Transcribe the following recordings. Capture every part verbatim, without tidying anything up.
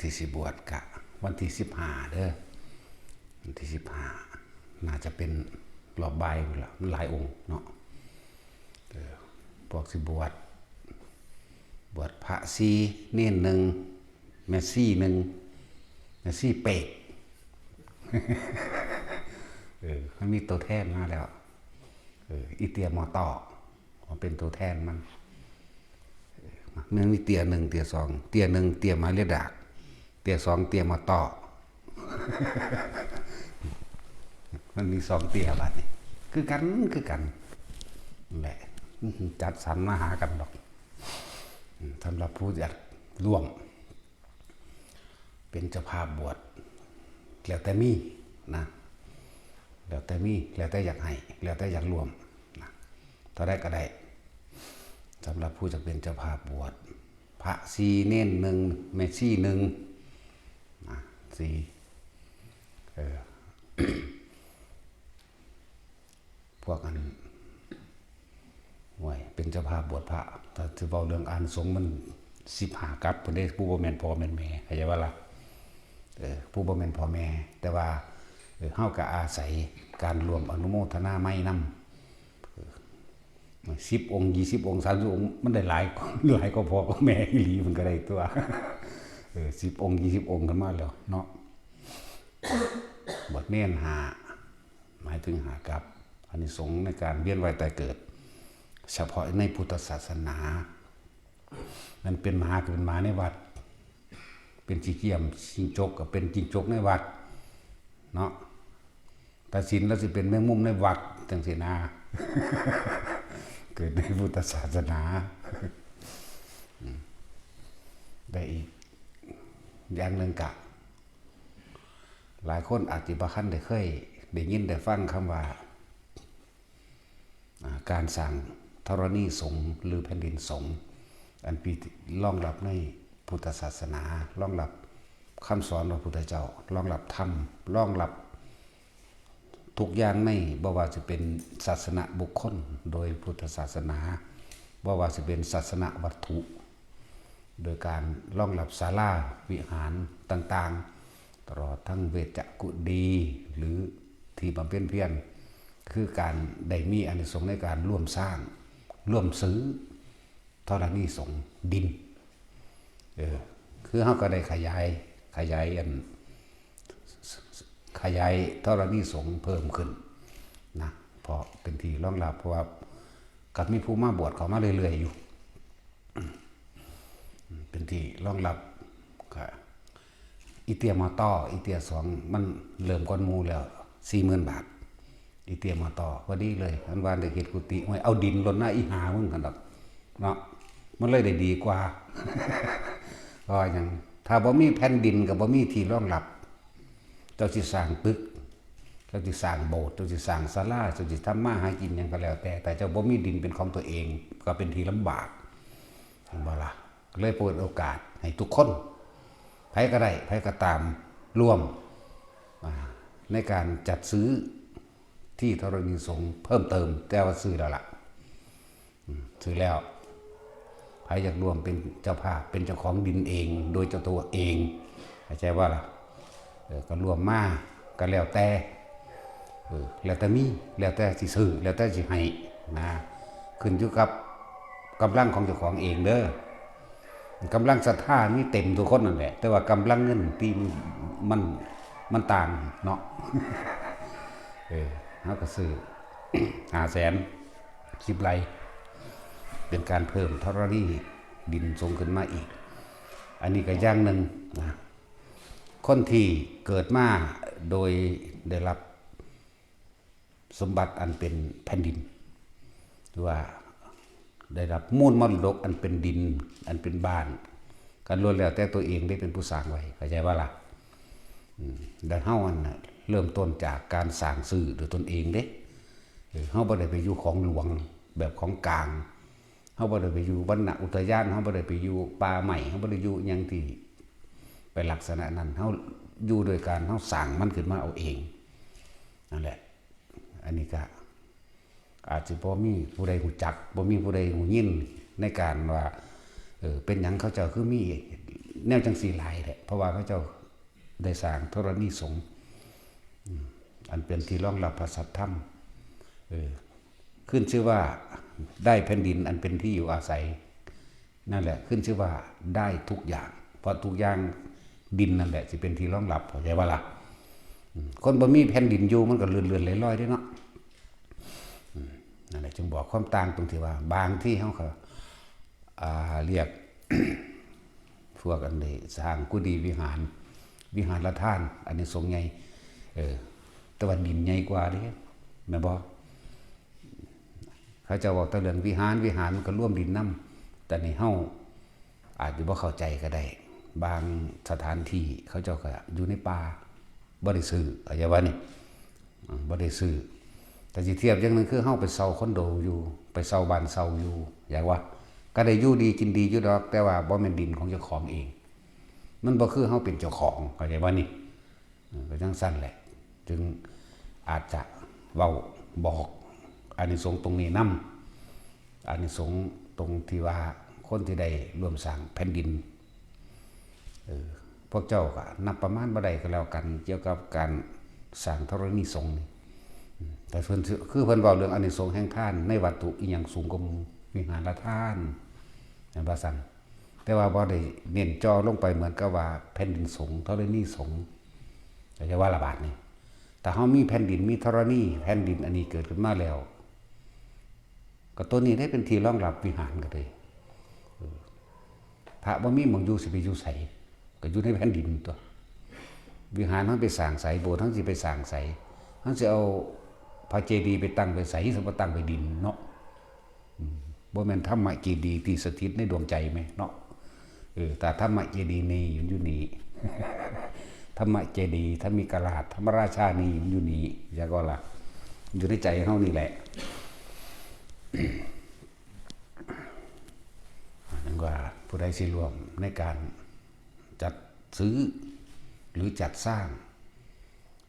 ที่สิบวชกะวันที่สิบห้าเด้อ วันที่สิบห้าน่าจะเป็นรอบบ่ายพุ้นละ มันหลายองค์เนาะ เออ พวกสิบวช บวชพระสี่ เณรหนึ่ง แม่ชีหนึ่ง แม่ชีเปรต เออ มันมีตัวแทนมาแล้ว เออ อีเตียมอต้อมาเป็นตัวแทนมัน เออ มันมีเตียหนึ่ง เตียสอง เตียหนึ่ง เตียหมาเลียดาก เตียสอง เตียมอต้อ มันมีสองเตียบัดนี้ คือกัน คือกัน นั่นแหละ จัดสรรมาหากันดอก อืม สำหรับผู้อยากร่วม เป็นเจ้าภาพบวช แล้วแต่มีนะ แล้วแต่มี แล้วแต่อยากให้ แล้วแต่อยากร่วมนะ เท่าใดก็ได้ สำหรับผู้จะเป็นเจ้าภาพบวช พระสี่ เณรหนึ่ง แม่ชีหนึ่ง นะ สี่ เออ พวกอัน โอ้ย เป็นเจ้าภาพบวชพระ ถ้าสิเว้าเรื่องอานิสงส์มันสิบห้ากัปพุ้นเด้ ผู้บ่แม่นพ่อแม่นแม่ เข้าใจบ่ล่ะ เออ ผู้บ่แม่นพ่อแม่ แต่ว่า เออ เฮาก็อาศัยการร่วมอนุโมทนาไมยนำ เออ สิบองค์ ยี่สิบองค์ สามสิบองค์ มันได้หลาย หลายกว่าพ่อกว่าแม่อีหลีมันก็ได้ตัว เออ สิบองค์ ยี่สิบองค์ขึ้นมาแล้วเนาะ บวชเณรห้า หมายถึงห้ากัป อานิสงส์ในการเวียนว่ายตายเกิด เฉพาะในพุทธศาสนา มันเป็นหมาก็เป็นหมาในวัด เป็นขี้เกียจจิ้งจกก็เป็นจิ้งจกในวัด เนาะ ตัดสินแล้วสิเป็นแมงมุมในวัดจังซี่นะ เกิดในพุทธศาสนา อืม ได้อีก อย่างหนึ่งกะ หลายคนอาจสิบ่ทันได้เคยได้ยินได้ฟังคำว่า อ่า การสร้างธรณีสงฆ์หรือแผ่นดินสงฆ์ อันเป็นรองรับในพุทธศาสนา รองรับคำสอนพระพุทธเจ้า รองรับธรรม รองรับทุกอย่างใน บ่ว่าจะเป็นศาสนบุคคลโดยพุทธศาสนา บ่ว่าจะเป็นศาสนวัตถุ โดยการรองรับศาลาวิหารต่างๆ ตลอดทั้งเวชกุดี หรือที่บำเพ็ญเพียร คือการได้มีอานิสงส์ในการร่วมสร้าง ร่วมซื้อธรณีสงฆ์ดิน เออ คือเฮาก็ได้ขยาย ขยายอัน ขยายธรณีสงฆ์เพิ่มขึ้นนะ เพราะเป็นที่รองรับ เพราะว่าก็มีผู้มาบวชเข้ามาเรื่อยๆอยู่ เป็นที่รองรับ ก็อีเตียมอต้อ อีเตียสอง มันเริ่มก่อนหมู่แล้ว สี่หมื่นบาท อีเตียมอต้อ พอดีเลย อันว่าได้เฮ็ดกุฏิ โอ้ย เอาดินลดหน้าอีหามึงหั่นดอกเนาะ มันเลยได้ดีกว่า เพราะว่าหยัง ถ้าบ่มีแผ่นดินก็บ่มีที่รองรับ เจ้าสิสร้างตึก เจ้าสิสร้างโบสถ์ เจ้าสิสร้างศาลา เจ้าสิทำมาหากินหยังก็แล้วแต่ แต่เจ้าบ่มีดินเป็นของตัวเอง ก็เป็นที่ลำบาก เห็นบ่ล่ะ เลยเปิดโอกาสให้ทุกคน ไผก็ได้ ไผก็ตาม ร่วม อ่า ในการจัดซื้อที่ธรณีสงฆ์เพิ่มเติม แต่ว่าซื้อแล้วล่ะ อืม ซื้อแล้ว ไผอยากร่วมเป็นเจ้าภาพ เป็นเจ้าของดินเอง โดยเจ้าตัวเอง เข้าใจบ่ล่ะ เออ ก็ร่วมมา ก็แล้วแต่ เออ แล้วแต่มี แล้วแต่สิซื้อ แล้วแต่สิให้ นะ ขึ้นอยู่กับกำลังของเจ้าของเองเด้อ กำลังศรัทธามีเต็มทุกคนนั่นแหละ แต่ว่ากำลังเงินที่มัน มัน มันต่างเนาะ เออ เฮาก็ซื้อ ห้าแสน สิบไร่ เป็นการเพิ่มธรณีดินสงฆ์ขึ้นมาอีก อันนี้ก็อย่างหนึ่งนะ คนที่เกิดมาโดยได้รับสมบัติอันเป็นแผ่นดิน หรือว่าได้รับมูลมรดกอันเป็นดิน อันเป็นบ้าน ก็ล้วนแล้วแต่ตัวเองได้เป็นผู้สร้างไว้ เข้าใจบ่ล่ะ อืม แล้วเฮาอันน่ะ เริ่มต้นจากการสร้างซื้อด้วยตนเองเด้ เออ เฮาบ่ได้ไปอยู่ของหลวงแบบของกลาง เฮาบ่ได้ไปอยู่วรรณอุทยาน เฮาบ่ได้ไปอยู่ป่าไม้ เฮาบ่ได้อยู่หยังที่ไปลักษณะนั้น เฮาอยู่โดยการเฮาสร้างมันขึ้นมาเอาเอง นั่นแหละ อันนี้ก็อาจสิบ่มีผู้ใดรู้จัก บ่มีผู้ใดรู้ยินในการว่า เออ เป็นหยังเขาเจ้าคือมี แนวจังสี่หลายแหละ เพราะว่าเขาเจ้าได้สร้างธรณีสงฆ์ อืม อันเป็นที่รองรับพระสัทธรรม เออ ขึ้นชื่อว่าได้แผ่นดินอันเป็นที่อยู่อาศัย นั่นแหละ ขึ้นชื่อว่าได้ทุกอย่าง เพราะทุกอย่างดินนั่นแหละสิเป็นที่รองรับ เข้าใจบ่ล่ะ อืม คนบ่มีแผ่นดินอยู่มันก็เลื่อนๆลอยๆเด้เนาะ อืม นั่นแหละ จึงบอกความต่างตรงที่ว่า บางที่เขาก็ อ่า เรียก พวกอันนี้สร้างกุฏิวิหาร วิหารละทาน อันนี้สงส์ใหญ่ เออ แต่ว่าดินใหญ่กว่าเด้ แม่นบ่ เขาเจ้าเว้าแต่เรื่องวิหาร วิหารมันก็รวมดินนำ แต่นี่เฮาอาจจะบ่เข้าใจก็ได้ บางสถานที่เขาเจ้าก็อยู่ในป่า บ่ได้ซื้อ เข้าใจบ่นี่ อืม บ่ได้ซื้อ แต่สิเทียบอย่างหนึ่งคือเฮาไปเช่าคอนโดอยู่ ไปเช่าบ้านเช่าอยู่ อยากว่า ก็ได้อยู่ดีกินดีอยู่ดอก แต่ว่าบ่แม่นดินของเจ้าของเอง มันบ่คือเฮาเป็นเจ้าของ เข้าใจบ่นี่ เออ ก็จั่งซั้นแหละ จึงอาจจะเว้าบอกอานิสงส์ตรงนี้นำ อานิสงส์ตรงที่ว่าคนที่ได้ร่วมสร้างแผ่นดิน เออ พวกเจ้าก็นับประมาณบ่ได้ก็แล้วกัน เกี่ยวกับการสร้างธรณีสงฆ์นี่ อืม แต่เพิ่นสิ คือเพิ่นเว้าเรื่องอานิสงส์แห่งทานในวัตถุอิหยังสูงกว่าหมู่ วิหารทาน แม่นบ่ซั่น แต่ว่าบ่ได้เน้นเจาะลงไปเหมือนกับว่าแผ่นดินสงฆ์ ธรณีสงฆ์ เข้าใจว่าละบาดนี่ ถ้าเฮามีแผ่นดิน มีธรณี แผ่นดินอันนี้เกิดขึ้นมาแล้ว ก็ตัวนี้ได้เป็นที่รองรับวิหารก็เลย เออ พระบ่มีหม่องอยู่สิไปอยู่ไส ก็อยู่ในแผ่นดินตัว วิหารเฮาไปสร้างไส โบสถ์เฮาสิไปสร้างไส เฮาสิเอาพระเจดีย์ไปตั้งไว้ไส สิบ่ตั้งไว้ดินเนาะ อืม บ่แม่นธรรมเจดีย์ที่สถิตในดวงใจแหมเนาะ เออ แต่ธรรมเจดีย์นี่มันอยู่นี่ ธรรมเจดีย์ ธรรมิกราช ธรรมราชานี่มันอยู่นี่ จั่งก็ล่ะ อยู่ในใจเฮานี่แหละ นั่นว่าผู้ใดสิร่วมในการจัดซื้อ หรือจัดสร้าง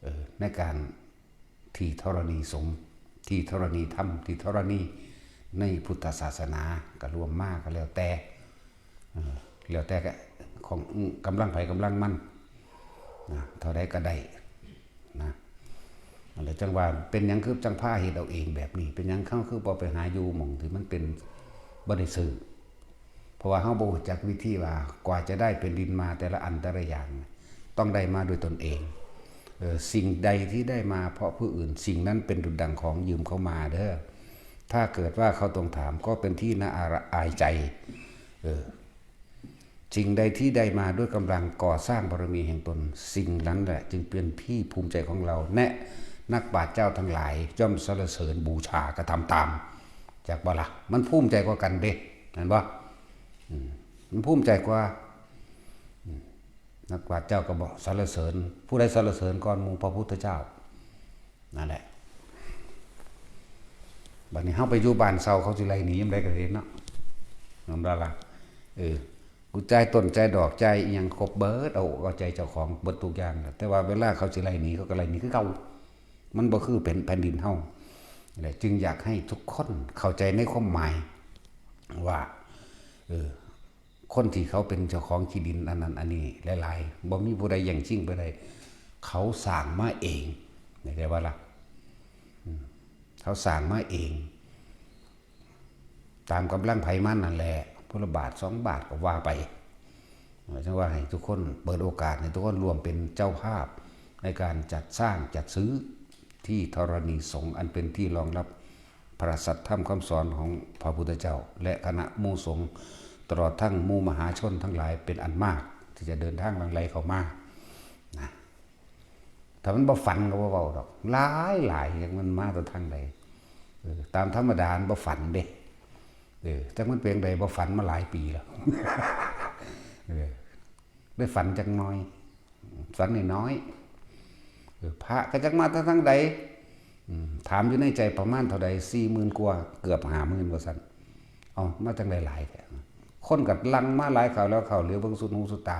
เออ ในการที่ธรณีสงฆ์ ที่ธรณีธรรม ที่ธรณีในพุทธศาสนา ก็ร่วมมาก็แล้วแต่ เออ แล้วแต่ก็ของกำลังไผกำลังมัน นะ เท่าใดก็ได้ นะ แล้วจั่งว่าเป็นหยังคือจั่งพาเฮ็ดเอาเองแบบนี้ เป็นหยังเขาคือบ่ไปหาอยู่หม่องที่มันเป็นบ่ได้ซื้อ เพราะว่าเฮาบ่รู้จักวิธีว่ากว่าจะได้แผ่นดินมาแต่ละอันแต่ละอย่าง ต้องได้มาด้วยตนเอง เออ สิ่งใดที่ได้มาเพราะผู้อื่น สิ่งนั้นเป็นดุจดังของยืมเขามาเด้อ ถ้าเกิดว่าเขาทวงถามก็เป็นที่น่าอายใจ เออ สิ่งใดที่ได้มาด้วยกำลังก่อสร้างบารมีแห่งตน สิ่งนั้นแหละจึงเป็นที่ภูมิใจของเรา และนักปราชญ์เจ้าทั้งหลายย่อมสรรเสริญบูชากระทำตาม จั่งบ่ล่ะ มันภูมิใจกว่ากันเด้ แม่นบ่ อืม มันภูมิใจกว่า อืม นักปราชญ์เจ้าก็บอกสรรเสริญ ผู้ใดสรรเสริญก่อนหมู่ พระพุทธเจ้า นั่นแหละ บัดนี้เฮาไปอยู่บ้านเช่า เขาสิไล่หนียามใดก็เห็นเนาะ แม่นบ่ล่ะ เออ กูจ่ายต้นจ่ายดอกจ่ายอิหยังครบเบิด เอาอกเอาใจเจ้าของเบิดทุกอย่าง แต่ว่าเวลาเขาสิไล่หนี เขาก็ไล่หนีคือเก่า มันบ่คือแผ่น แผ่นดินเฮา และจึงอยากให้ทุกคนเข้าใจในความหมายว่า เออ คนที่เขาเป็นเจ้าของที่ดินอันนั้นอันนี้หลายๆ บ่มีผู้ใดแย่งชิงไปได้ เขาสร้างมาเอง เข้าใจบ่ล่ะ อืม เขาสร้างมาเอง ตามกำลังไผมันนั่นแหละ ผู้ละบาทสองบาทก็ว่าไป เออ จั่งว่าให้ทุกคนเปิดโอกาสให้ทุกคนร่วมเป็นเจ้าภาพในการจัดสร้างจัดซื้อที่ธรณีสงฆ์อันเป็นที่รองรับพระสัทธรรมคำสอนของพระพุทธเจ้า และคณะหมู่สงฆ์ ตลอดทั้งหมู่มหาชนทั้งหลายเป็นอันมาก ที่จะเดินทางหลั่งไหลเข้ามา นะ ถ้ามันบ่ฝันก็บ่เว้าดอก หลายหลาย จักมันมาแต่ทางใด เออ ตามธรรมดามันบ่ฝันเด้ เออ จักมันเป็นจั่งใด บ่ฝันมาหลายปีแล้ว เออ ได้ฝันจักหน่อย ฝันน้อยๆ เออ พระก็จักมาแต่ทางใด อืม ถามอยู่ในใจประมาณเท่าใด สี่หมื่นกว่า เกือบห้าหมื่น ว่าซั่น เอามาจั่งใด๋หลายแท้ คนก็หลั่งมาหลายคราวแล้วคราวเหลียวเบิ่งสุดหูสุดตา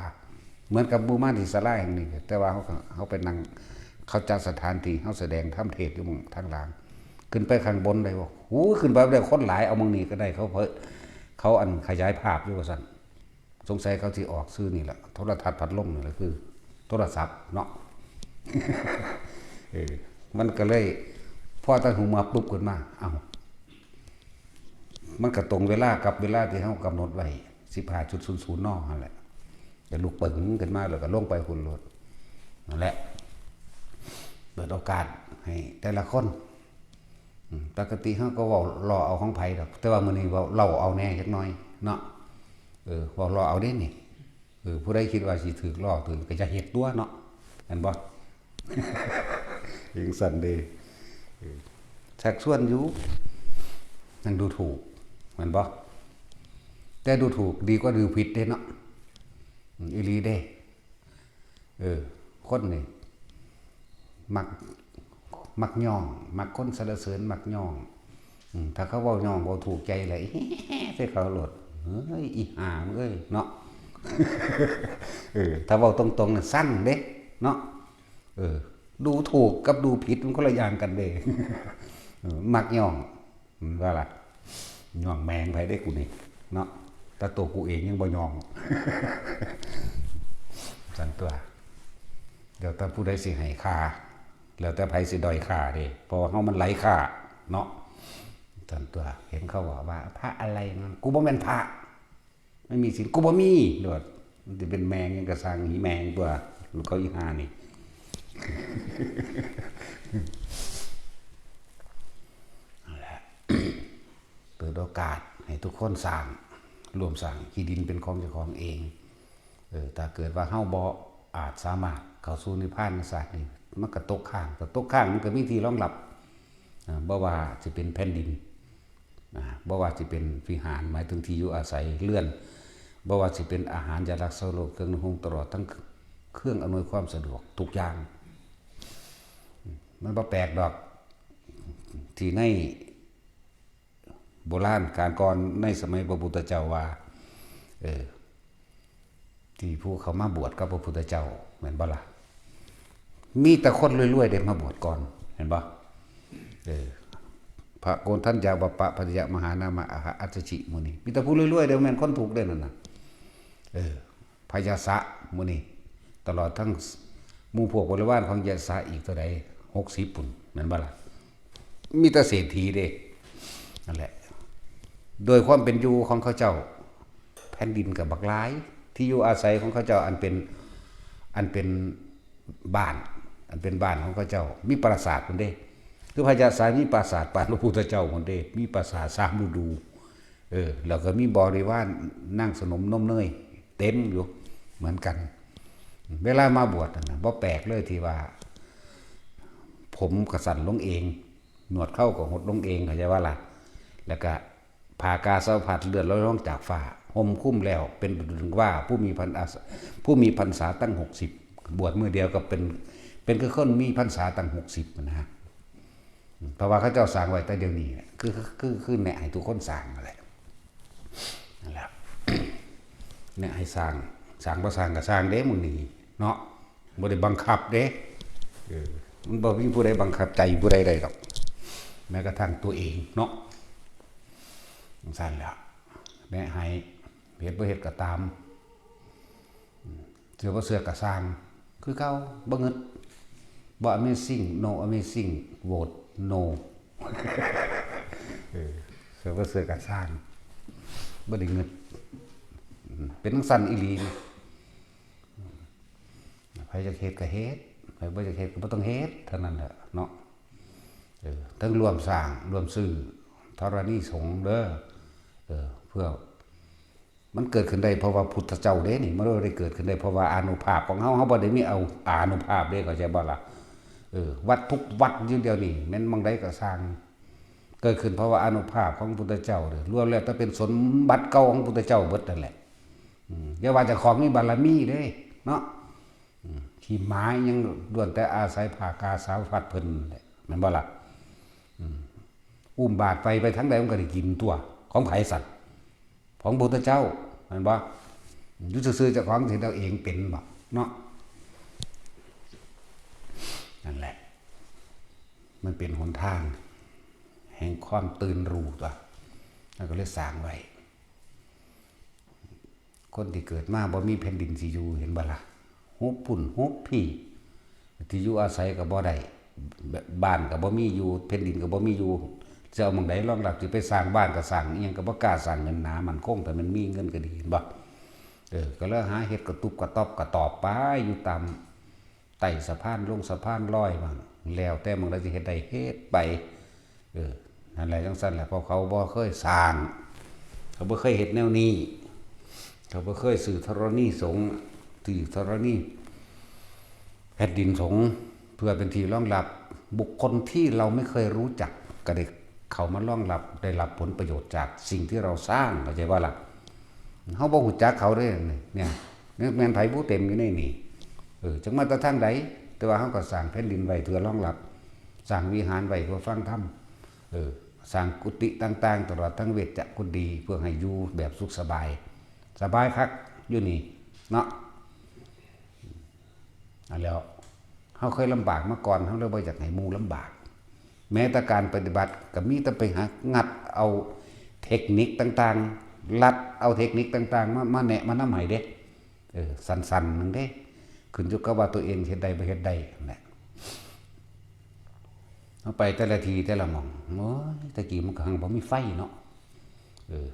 เหมือนกับหมู่มาที่ศาลาแห่งนี้ แต่ว่าเฮาก็ เฮาไปนั่ง เขาจัดสถานที่ เฮาแสดงธรรมเทศน์อยู่หม้องทางหลัง ขึ้นไปข้างบนได้บ่ โอ้ย ขึ้นไปบ่ได้ คนหลาย เอาหม้องนี้ก็ได้ เขาเผย เขาอันขยายภาพอยู่ว่าซั่น สงสัยเขาสิออกชื่อนี่แหละ โทรทัศน์พัดลมนี่แหละ คือโทรศัพท์เนาะ เออ มันก็เลย พอตั้งหูมาปุ๊บขึ้นมา เอ้า มันก็ตรงเวลากับเวลาที่เฮากำหนดไว้ สิบห้าจุดศูนย์ศูนย์ น นั่นแหละ ก็ลุกปึงขึ้นมาแล้วก็ลงไปพุ้นโลด นั่นแหละ เปิดโอกาสให้แต่ละคน อืม ปกติเฮาก็เว้าล้อเอาของไผดอก แต่ว่ามื้อนี้เว้าเล่าเอาแหน่จักหน่อยเนาะ เออ เว้าล้อเอาเด้นี่ เออ ผู้ใดคิดว่าสิถืกล้อถืกก็จะเฮ็ดตัวเนาะ แม่นบ่ จั่งซั้นเด้ เออ ชักชวนอยู่ นั่นดูถูก แม่นบ่ แต่ดูถูกดีกว่าดูผิดเด้เนาะ อืม อีหลีเด้ เออ คนนี่ มัก มักย่อง มักคนสรรเสริญ มักย่อง อืม ถ้าเขาเว้าย่อง เว้าถูกใจเลย ใส่เขาโลด เฮ้ย อีห่ามึงเอ้ย เนาะ เออ ถ้าเว้าตรงๆ น่ะ ซังเด้ เนาะ เออ ดูถูกกับดูผิดมันคนละอย่างกันเด้ เออ มักย่อง อืม ว่าล่ะ ย่องแมงไผเด้กูนี่ เนาะ แต่ตัวกูเองยังบ่ย่อง ซั่นตัว แล้วแต่ผู้ใดสิให้ค่า แล้วแต่ไผสิด้อยค่าเด้ เพราะว่าเฮามันไร้ค่า เนาะ ซั่นตัว เห็นเขาว่า ว่า พระอะไรนั่น กูบ่แม่นพระ ไม่มีศีล กูบ่มีโลด มันสิเป็นแมงหยังก็ซ่าง อีแมงตัว ลูกเขาอีห่านี่ นั่นแหละ เปิดโอกาสให้ทุกคนสร้าง ร่วมสร้าง ขี้ดินเป็นของเจ้าของเอง เออ ถ้าเกิดว่าเฮาบ่อาจสามารถเข้าสู่นิพพานชาตินี้ มันก็ตกค้าง ถ้าตกค้างมันก็มีที่รองรับ อ่า บ่ว่าสิเป็นแผ่นดิน อ่า บ่ว่าสิเป็นวิหาร หมายถึงที่อยู่อาศัย เรือน บ่ว่าสิเป็นอาหาร ยารักษาโรค เครื่องนุ่งห่ม ตลอดทั้งเครื่องอำนวยความสะดวกทุกอย่าง มันบ่แปลกดอก ที่ในโบราณกาลก่อน ในสมัยพระพุทธเจ้าว่า เออ ที่ผู้เขามาบวชกับพระพุทธเจ้า แม่นบ่ล่ะ มีแต่คนรวยๆ เด้มาบวชก่อน แม่นบ่ เออ พระโกณฑัญญา วัปปะ ภัททยะ มหานามะ อะหะ อัสสชิ หมู่นี้ มีแต่ผู้รวยๆ เด้ แม่นคนทุกข์เด้นั่นน่ะ เออ พระยาสะ หมู่นี้ ตลอดทั้งหมู่พวกบริวารของยาสะอีกเท่าใด หกสิบ พุ้น แม่นบ่ล่ะ มีแต่เศรษฐีเด้ นั่นแหละ โดยความเป็นอยู่ของเขาเจ้า แผ่นดินก็บักหลาย ที่อยู่อาศัยของเขาเจ้าอันเป็น อันเป็นบ้าน อันเป็นบ้านของเขาเจ้า มีปราสาทพุ้นเด้ คือพระยาสะมีปราสาทปานพระพุทธเจ้าพุ้นเด้ มีปราสาทสามฤดู เออ แล้วก็มีบริวารนางสนมนมเนยเต็มอยู่เหมือนกัน เวลามาบวชนั่นน่ะ บ่แปลกเลยที่ว่า ผมก็สั้นลงเอง หนวดเคราก็หดลงเอง เข้าใจว่าล่ะ แล้วก็ผ้ากาสาวพัดเลื่อนลอยลงจากฟ้า ห่มคลุมแล้ว เป็นดุจดังว่าผู้มีพรรษา ผู้มีพรรษาตั้งหกสิบ บวชมื้อเดียวก็เป็น เป็นคือคนมีพรรษาตั้งหกสิบนะฮะ เพราะว่าเขาเจ้าสร้างไว้แต่เดี๋ยวนี้แหละ คือ คือ คือ คือแนะให้ทุกคนสร้างนั่นแหละ นั่นแหละ แนะให้สร้าง สร้างบ่สร้างก็สร้างเด้ มื้อนี้เนาะ บ่ได้บังคับเด้ เออ มันบ่มีผู้ใดบังคับใจผู้ใดได้ดอก แม้กระทั่งตัวเองเนาะ จั่งซั้นแหละ แนะให้ เฮ็ดบ่เฮ็ดก็ตาม เชื่อบ่เชื่อก็ซ่าง คือเก่า บ่งึด บ่ amazing no amazing vote no เออ เชื่อบ่เชื่อก็ซ่าง บ่ได้งึด อืม เป็นจั่งซั้นอีหลี ไผอยากเฮ็ดก็เฮ็ด ไผบ่อยากเฮ็ดก็บ่ต้องเฮ็ด เท่านั้นแหละเนาะ เออ ทั้งร่วมสร้าง ร่วมซื้อธรณีสงฆ์เด้อ เออ เพื่อ มันเกิดขึ้นได้เพราะว่าพุทธเจ้าเด้นี่ มันบ่ได้เกิดขึ้นได้เพราะว่าอานุภาพของเฮา เฮาบ่ได้มีเอาอานุภาพเด้ เข้าใจบ่ล่ะ เออ วัดทุกวัดอยู่เดี๋ยวนี้ แม่นหม่องใดก็ซ่าง เกิดขึ้นเพราะว่าอานุภาพของพุทธเจ้าเด้อ รวมแล้วแต่เป็นสมบัติเก่าของพุทธเจ้าเบิดนั่นแหละ อืม อย่าว่าเจ้าของมีบารมีเด้ เนาะ อืม ขี้หมายังล้วนแต่อาศัยผ้ากาสาวพัดเพิ่นนั่นแหละ แม่นบ่ล่ะ อืม อุ้มบาตรไป ไปทางใดมันก็ได้กินตัว ของไผสั่น ของพุทธเจ้า แม่นบ่ อยู่ซื่อๆ เจ้าของสิเฮ็ดเอาเองเป็นบ่ เนาะ นั่นแหละ มันเป็นหนทางแห่งความตื่นรู้ตัว แล้วก็เลยสร้างไว้ คนที่เกิดมาบ่มีแผ่นดินสิอยู่ เห็นบ่ล่ะ หุบพุ่นหุบพี้ ที่อยู่อาศัยก็บ่ได้ บ้านก็บ่มีอยู่ แผ่นดินก็บ่มีอยู่ จะเอาหม่องใดรองรับ สิไปสร้างบ้านก็สร้างอิหยังก็บ่กล้าสร้าง เงินหนามั่นคง ถ้ามันมีเงินก็ดี เห็นบ่ เออ ก็เลยหาเฮ็ดกระตุบกระต๊อบกระตอบไป อยู่ตามใต้สะพานลงสะพานลอยบ้าง แล้วแต่หม่องใดสิเฮ็ดได้เฮ็ดไป เออ นั่นแหละจั่งซั้นแหละ เพราะเขาบ่เคยสร้าง เขาบ่เคยเฮ็ดแนวนี้ เขาบ่เคยซื้อธรณีสงฆ์ ซื้อธรณีแผ่นดินสงฆ์ เพื่อเป็นที่รองรับบุคคลที่เราไม่เคยรู้จัก ก็ได้เข้ามารองรับ ได้รับผลประโยชน์จากสิ่งที่เราสร้าง เข้าใจบ่ล่ะ เฮาบ่ฮู้จักเขาเด้ เนี่ย เนี่ย แม่นไผบุเต็มอยู่ในนี่ เออ จักมาแต่ทางใด แต่ว่าเฮาก็สร้างแผ่นดินไว้เพื่อรองรับ สร้างวิหารไว้เพื่อฟังธรรม เออ สร้างกุฏิต่างๆ ตลอดทั้งเวชกุฏี เพื่อให้อยู่แบบสุขสบาย สบายคักอยู่นี่ เนาะ อันแล้ว เฮาเคยลำบากมาก่อน เฮาเลยบ่อยากให้หมู่ลำบาก แม้แต่การปฏิบัติก็มีแต่ไปหางัดเอาเทคนิคต่างๆ ลัดเอาเทคนิคต่างๆ มา มาแนะมานำให้เด้ เออ สั้นๆ หนึ่งเด้ ขึ้นอยู่กับว่าตัวเองเฮ็ดได้บ่เฮ็ดได้นั่นแหละ เฮาไปแต่ละที่แต่ละหม่อง โอ้ย แต่กี้มันก็หังบ่มีไฟเนาะ เออ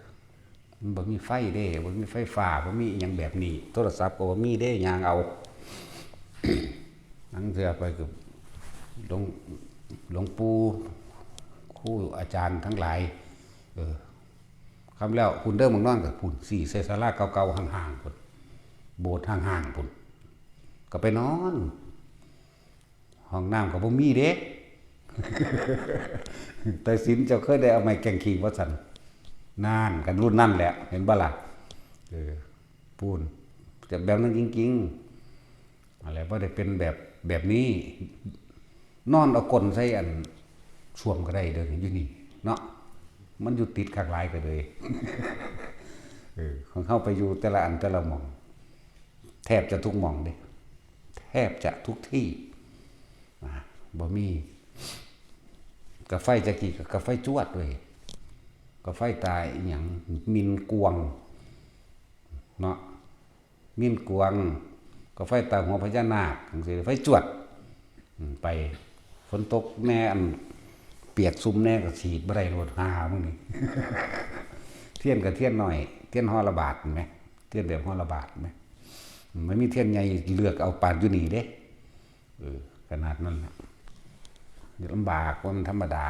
มันบ่มีไฟเด้ บ่มีไฟฟ้า บ่มีอิหยังแบบนี้ โทรศัพท์ก็บ่มีเด้ ย่างเอา ลางเทื่อไปก็หลวง หลวงปู่ ครูอาจารย์ทั้งหลาย เออ ค่ำแล้วพุ้นเด้อ หม่องนอนก็พุ้น ซี้ใส่ศาลาเก่าๆ ห่างๆ พุ้น โบสถ์ห่างๆ พุ้น ก็ไปนอน ห้องน้ำก็บ่มีเด้ แต่สินเจ้าเคยได้เอาไม้แกว่งขี้บ่ซั่น นั่น กันรุ่นนั่นแหละ เห็นบ่ล่ะ เออ ปูน แต่แบบนั้นจริงๆ อะไร บ่ได้เป็นแบบ แบบนี้ นอนเอาก้นใส่อันส้วมก็ได้เด้อ อยู่นี่ เนาะ มันอยู่ติดคักหลายก็เลย เออ ของเฮาไปอยู่แต่ละอันแต่ละหม่อง แทบจะทุกหม่องเด้ แทบจะทุกที่ อ่า บ่มี กาไฟจะกี้ก็กาไฟจวดเว้ย กาไฟตาอีหยัง มินกวง เนาะ มินกวง กาไฟตาหัวพญานาค จั่งซี้ ไฟจวด อืม ไป ฝนตกแน่ อัน เปียกซุ่มแน่ก็ฉีดบ่ได้โลด หามึงนี่ เทียนก็เทียนน้อย เทียนห่อละบาทแหม เทียนแบบห่อละบาทแหม มันมีเทียนใหญ่ เลือกเอาปานอยู่นี่เด้ เออ ขนาดนั้นน่ะ ลำบากว่ามันธรรมดา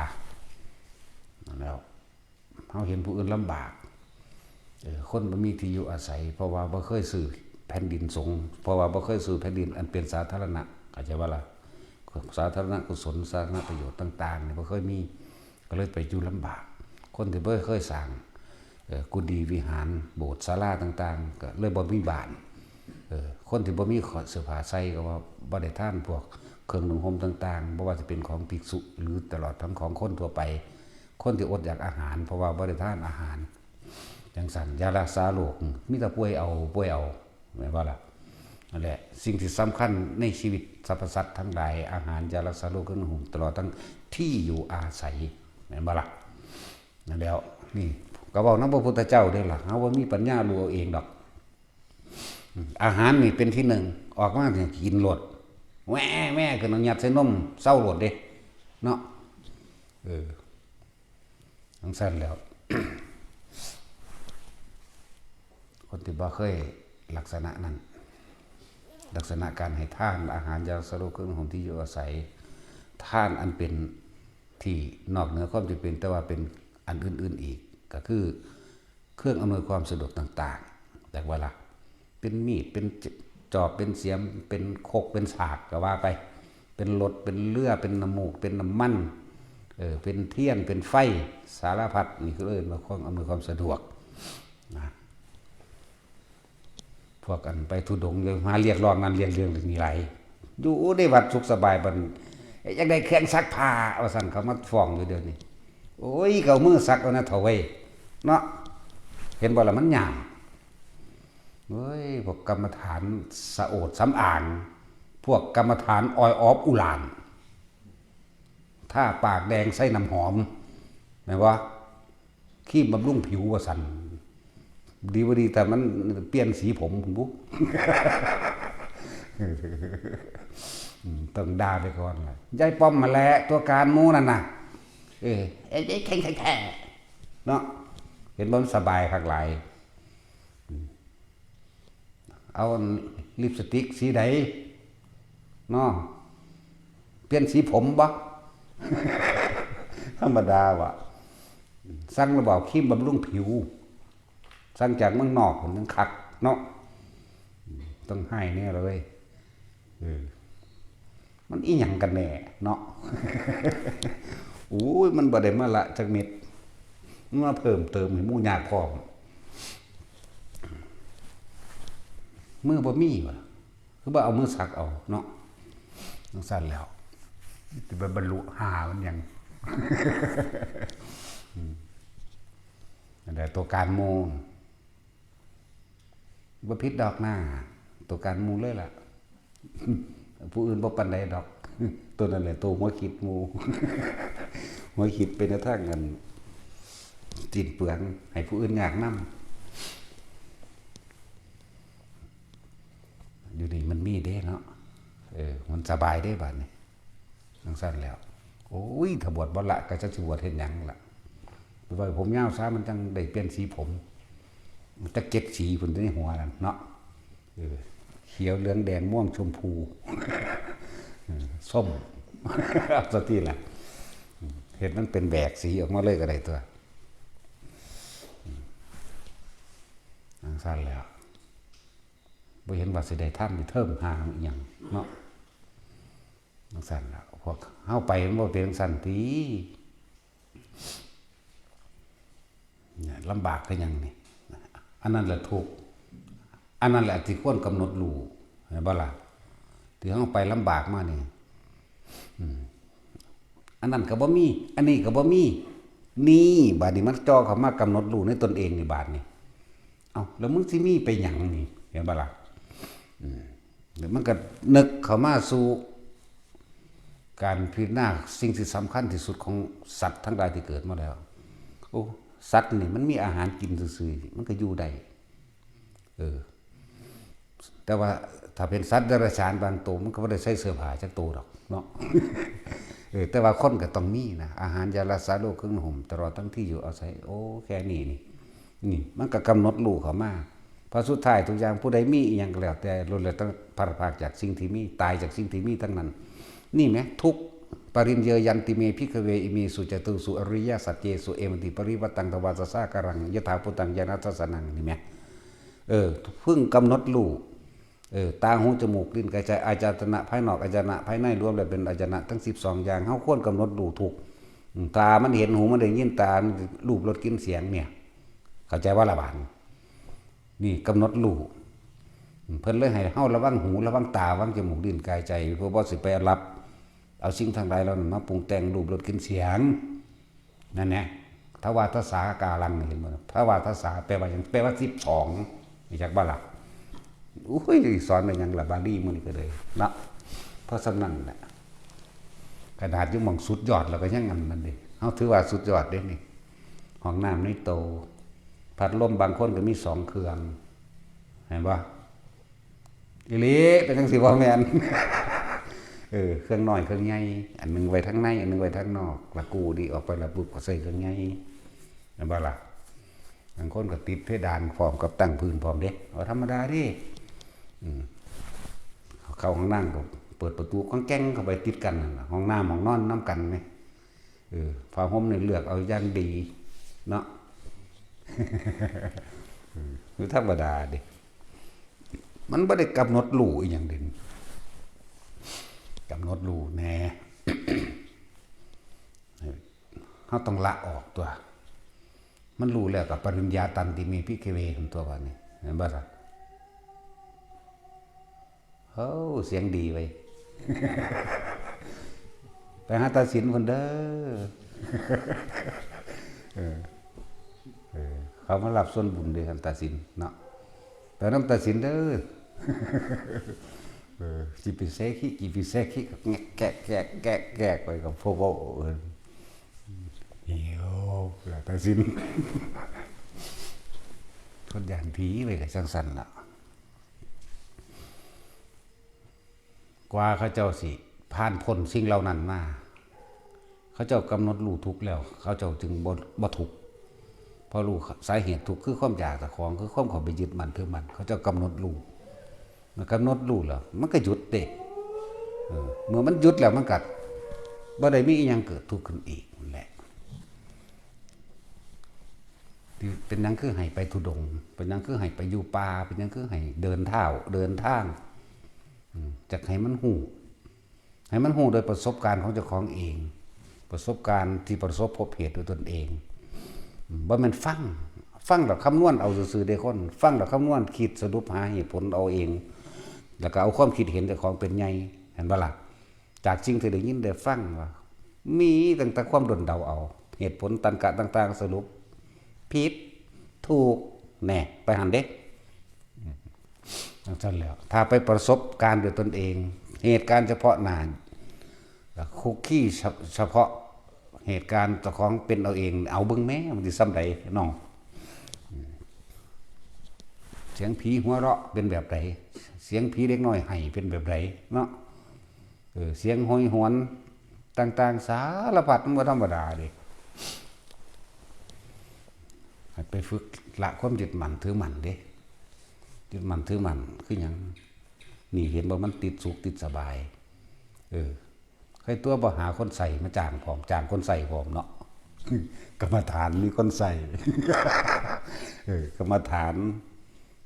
นั่นแหล้ว เฮาเห็นผู้อื่นลำบาก เออ คนบ่มีที่อยู่อาศัย เพราะว่าบ่เคยซื้อแผ่นดินสงฆ์ เพราะว่าบ่เคยซื้อแผ่นดินอันเป็นสาธารณะ เข้าใจบ่ล่ะ สาธารณกุศล สาธารณประโยชน์ต่างๆ นี่บ่เคยมี ก็เลยไปอยู่ลำบาก คนที่บ่เคยสร้าง เอ่อ กุฏิวิหาร โบสถ์ศาลาต่างๆ ก็เลยบ่มีบ้าน เอ่อ คนที่บ่มีเสื้อผ้าใส่ก็ว่าบ่ได้ทานพวกเครื่องนุ่งห่มต่างๆ บ่ว่าจะเป็นของภิกษุ หรือตลอดทั้งของคนทั่วไป คนที่อดอยากอาหาร เพราะว่าบ่ได้ทานอาหาร จั่งซั้น ยารักษาโรค มีแต่ป่วยเอา ป่วยเอา แม่นบ่ล่ะ นั่นแหละ สิ่งที่สำคัญในชีวิตสรรพสัตว์ทั้งหลาย อาหาร ยารักษาโรค เครื่องนุ่งห่ม ตลอดทั้งที่อยู่อาศัย แม่นบ่ล่ะ นั่นแหล้ว นี่ ก็เว้านำพระพุทธเจ้าเด้ล่ะ เฮาบ่มีปัญญารู้เอาเองดอก อาหารนี่เป็นที่หนึ่ง ออกมาเนี่ยกินโลด แหว่แหว่ขึ้นเอายัดใส่นม เซาโลดเด้ เนาะ เออ จั่งซั้นแหล้ว คนที่บ่เคยลักษณะนั้น ลักษณะการให้ทาน อาหาร ยารักษาโรค เครื่องนุ่งห่ม ที่อยู่อาศัย ทานอันเป็นที่นอกเหนือความจำเป็น แต่ว่าเป็นอันอื่นๆอีก ก็คือเครื่องอำนวยความสะดวกต่างๆ จากว่าล่ะ เป็นมีด เป็นจอบ เป็นเสียม เป็นครก เป็นสาก ก็ว่าไป เป็นรถ เป็นเรือ เป็นน้ำมูก เป็นน้ำมัน เออ เป็นเทียน เป็นไฟ สารพัด นี่คือเอิ้นว่าเครื่องอำนวยความสะดวก นะ พวกอันไปธุดงค์เลยมาเรียกร้องนั่นเรียกเรื่องนี้หลาย อยู่ในวัดสุขสบายบัดนี้ อยากได้เครื่องซักผ้า ว่าซั่น เขามาฟ้องอยู่เดี๋ยวนี้ โอ้ย เขาเอามือซักเอานะเฒ่าเว้ย เนาะ เห็นบ่ล่ะ มันยาก เฮ้ย พวกกรรมฐานสะโอดสำอาง พวกกรรมฐานออยออฟอุหร่าน ทาปากแดงใส่น้ำหอม แม่นบ่ ครีมบำรุงผิวว่าซั่น ดีบ่ดี แต่มันเปลี่ยนสีผมพุ้นบุ อืม ต้องด่าไปก่อนล่ะ ยายป้อมมาแหละ ตัวการหมู่นั่นน่ะ เออ เอ้ย เอ้ย แข็งแท้ๆ เนาะ เห็นบ่ มันสบายคักหลาย อืม เอาลิปสติกสีใดเนาะ เปลี่ยนสีผมบ่ ธรรมดาว่ะ สั่งระบอกครีมบำรุงผิว สั่งจากเมืองนอกพุ้นยังคักเนาะ ต้องให้แน่เลย เออ มันอีหยังกันแน่เนาะ โอ้ย มันบ่ได้มาละจักเม็ด มันมาเพิ่มเติมให้หมู่ยากพร้อม มือบ่มีวะ คือบ่เอามือสักเอาเนาะ จั่งซั่นแล้ว สิไปบรรลุหามันหยัง อืม อันใดตัวการหมู่ บ่ผิดดอกนะ ตัวการหมู่เลยล่ะ ผู้อื่นบ่ปานใดดอก ตัวนั้นแหละตัวหัวคิดหมู่ หัวคิดไปในทางอันสิ้นเปลือง ให้ผู้อื่นยากนำ อยู่นี่มันมีเด้เนาะ เออ มันสบายเด้บัดนี้ จั่งซั่นแล้ว โอ้ย ถ้าบวชบ่ละ ก็จักสิบวชเฮ็ดหยังล่ะ ไปไว้ผมยาวซะ มันจั่งได้เปลี่ยนสีผม จักเจ็ดสีพุ้นในหัวนั่นเนาะ เออ เขียว เหลือง แดง ม่วง ชมพู เออ ส้ม เอาซะทีละ เฮ็ดมันเป็นแบกสีออกมาเลยก็ได้ตัว จั่งซั่นแล้ว บ่เห็นว่าสิได้ทำนี่เทิงหาอีหยังเนาะ จั่งซั่นล่ะ พวกเฮาไปมันบ่เป็นจั่งซั่นติ เนี่ย ลำบากคือหยังนี่ อันนั้นแหละทุกข์ อันนั้นแหละที่ควรกำหนดรู้ เห็นบ่ล่ะ ที่เฮาไปลำบากมานี่ อืม อันนั้นก็บ่มี อันนี้ก็บ่มี นี่ บาดนี้มันจ่อเข้ามากำหนดรู้ในตนเองนี่ บาดนี้ เอ้า แล้วมึงสิมีไปหยังนี่ เห็นบ่ล่ะ อืม แล้วมันก็นึกเข้ามาสู่การพิจารณาสิ่งที่สำคัญที่สุดของสัตว์ทั้งหลายที่เกิดมาแล้ว โอ้ สัตว์นี่มันมีอาหารกินซื่อๆ มันก็อยู่ได้ เออ แต่ว่าถ้าเป็นสัตว์เดรัจฉานบางตัว มันก็บ่ได้ใส่เสื้อผ้าจักตัวดอกเนาะ เออ แต่ว่าคนก็ต้องมีนะ อาหาร ยารักษาโรค เครื่องนุ่งห่ม ตลอดทั้งที่อยู่อาศัย โอ้ แค่นี้นี่ นี่ มันก็กำหนดรู้เข้ามา พอสุดท้ายทุกอย่าง ผู้ใดมีอีหยังก็แล้วแต่ ล้วนแล้วแต่พลัดพรากจากสิ่งที่มี ตายจากสิ่งที่มีทั้งนั้น นี่แหม ทุกข์ ปริญเยยันติเม ภิกขเว อิเมสุ จตุสุ อริยสัจเจสุ เอวัมติ ปริวัตตัง ทวาทสา กาลัง ยถาภูตัง ญาณทัสสนัง นี่แหม เออ เพิ่งกำหนดรู้ เออ ตา หู จมูก ลิ้น กาย ใจ อายตนะภายนอก อายตนะภายใน รวมแล้วเป็นอายตนะทั้งสิบสองอย่าง เฮาควรกำหนดรู้ทุกข์ อืม ตามันเห็น หูมันได้ยิน ตามันรูป รส กลิ่น เสียง เนี่ย เข้าใจบ่ล่ะบาดนี้ นี่กำหนดรู้ อืม เพิ่นเลยให้เฮาระวังหู ระวังตา ระวังจมูก ลิ้น กาย ใจ เพื่อบ่สิไปรับเอาสิ่งทั้งหลายเหล่านั้นมาปรุงแต่ง รูป รส กลิ่น เสียง นั่นแหละ ทวาทสา กาลัง เห็นบ่ ทวาทสา แปลว่าหยัง แปลว่าสิบสอง รู้จักบ่ล่ะ อุ้ย สอนไปหยังล่ะ บาลีมื้อนี้ก็เลยเนาะ เพราะฉะนั้นน่ะ ขนาดอยู่หม่องสุดยอดแล้วก็ยังอันนั้นเด้ เฮาถือว่าสุดยอดเด้นี่ ห้องน้ำในโต พัดลมบางคนก็มีสองเครื่อง เห็นบ่ อีหลี เป็นจั่งซี้บ่แม่น เออ เครื่องน้อยเครื่องใหญ่ อันหนึ่งไว้ทางใน อันหนึ่งไว้ทางนอก แล้วกู้นี่ออกไปแล้วปุ๊บก็ใส่เครื่องใหญ่ เห็นบ่ล่ะ บางคนก็ติดเพดานพร้อมกับตั้งพื้นพร้อมเด้ เอาธรรมดาเด้ อืม เข้าห้องน้ำก็เปิดประตูก้องแก้งเข้าไปติดกันนั่นล่ะ ห้องน้ำห้องนอนนำกันแหม เออ ผ้าห่มนี่เลือกเอาอย่างดีเนาะ เออ คือธรรมดาเด้ มันบ่ได้กำหนดรู้อีหยังเด้ กำหนดรู้แหน่ เฮาต้องละออกตัว มันรู้แล้วก็ ปริญญาตันติเม ภิกขเว หั่นตัว บาดนี้ เห็นบ่ล่ะ โอ้ เสียงดีเว้ย ไปหาตาสินพุ้นเด้อ เออ เออ เขามารับส่วนบุญเด้อ ตาสินเนาะ ไปนำตาสินเด้อ เออ สิไปแซะขี้ กี่ไปแซะขี้ ก็แงะแกะแกะแกะแกะไปกับพวกเว้า เออ หิว แล้วตาสิน เพิ่นย่านผีไปก็จั่งซั้นล่ะ กว่าเขาเจ้าสิผ่านพ้นสิ่งเหล่านั้นมา เขาเจ้ากำหนดรู้ทุกข์แล้ว เขาเจ้าจึงบ่ บ่ทุกข์ เพราะรู้สาเหตุทุกข์คือความอยากเจ้าของ คือความเข้าไปยึดมั่นถือมั่น เขาเจ้ากำหนดรู้ เมื่อกำหนดรู้แล้ว มันก็หยุดเด้ เออ เมื่อมันหยุดแล้วมันก็บ่ได้มีอิหยังเกิดทุกข์ขึ้นอีกนั่นแหละ ที่เป็นหยังคือให้ไปธุดงค์ เป็นหยังคือให้ไปอยู่ป่า เป็นหยังคือให้เดินเท้า เดินทาง อืม จักให้มันฮู้ ให้มันฮู้โดยประสบการณ์ของเจ้าของเอง ประสบการณ์ที่ประสบพบเหตุด้วยตนเอง อืม บ่แม่นฟัง ฟังแล้วคำนวณเอาซื่อๆเด้คน ฟังแล้วคำนวณคิดสรุปหาเหตุผลเอาเอง แล้วก็เอาความคิดเห็นเจ้าของเป็นใหญ่ เห็นบ่ล่ะ จากสิ่งที่ได้ยินได้ฟังว่า มีตั้งแต่ความด้นเดาเอา เหตุผลตรรกะต่างๆ สรุป ผิด ถูก แน่ ไปหั้นเด้ จั่งซั้นแล้ว ถ้าไปประสบการณ์ด้วยตนเอง เหตุการณ์เฉพาะหน้า แล้วคุกคีเฉ เฉพาะเหตุการณ์เจ้าของเป็นเอาเอง เอาเบิ่งแหม มันสิส่ำใดน้อง เสียงผีหัวเราะเป็นแบบใด เสียงผีเด็กน้อยไห้เป็นแบบใดเนาะ เออ เสียงโหยหวนต่างๆ สารพัด มันบ่ธรรมดาเด้ ให้ไปฝึกละความยึดมั่นถือมั่นเด้ ยึดมั่นถือมั่นคือหยัง นี่เห็นบ่ มันติดสุขติดสบาย เออ ใครตัวบ่หาคนใส่มาจ้างพร้อม จ้างคนใส่พร้อมเนาะ กรรมฐานมีคนใส่ เออ กรรมฐาน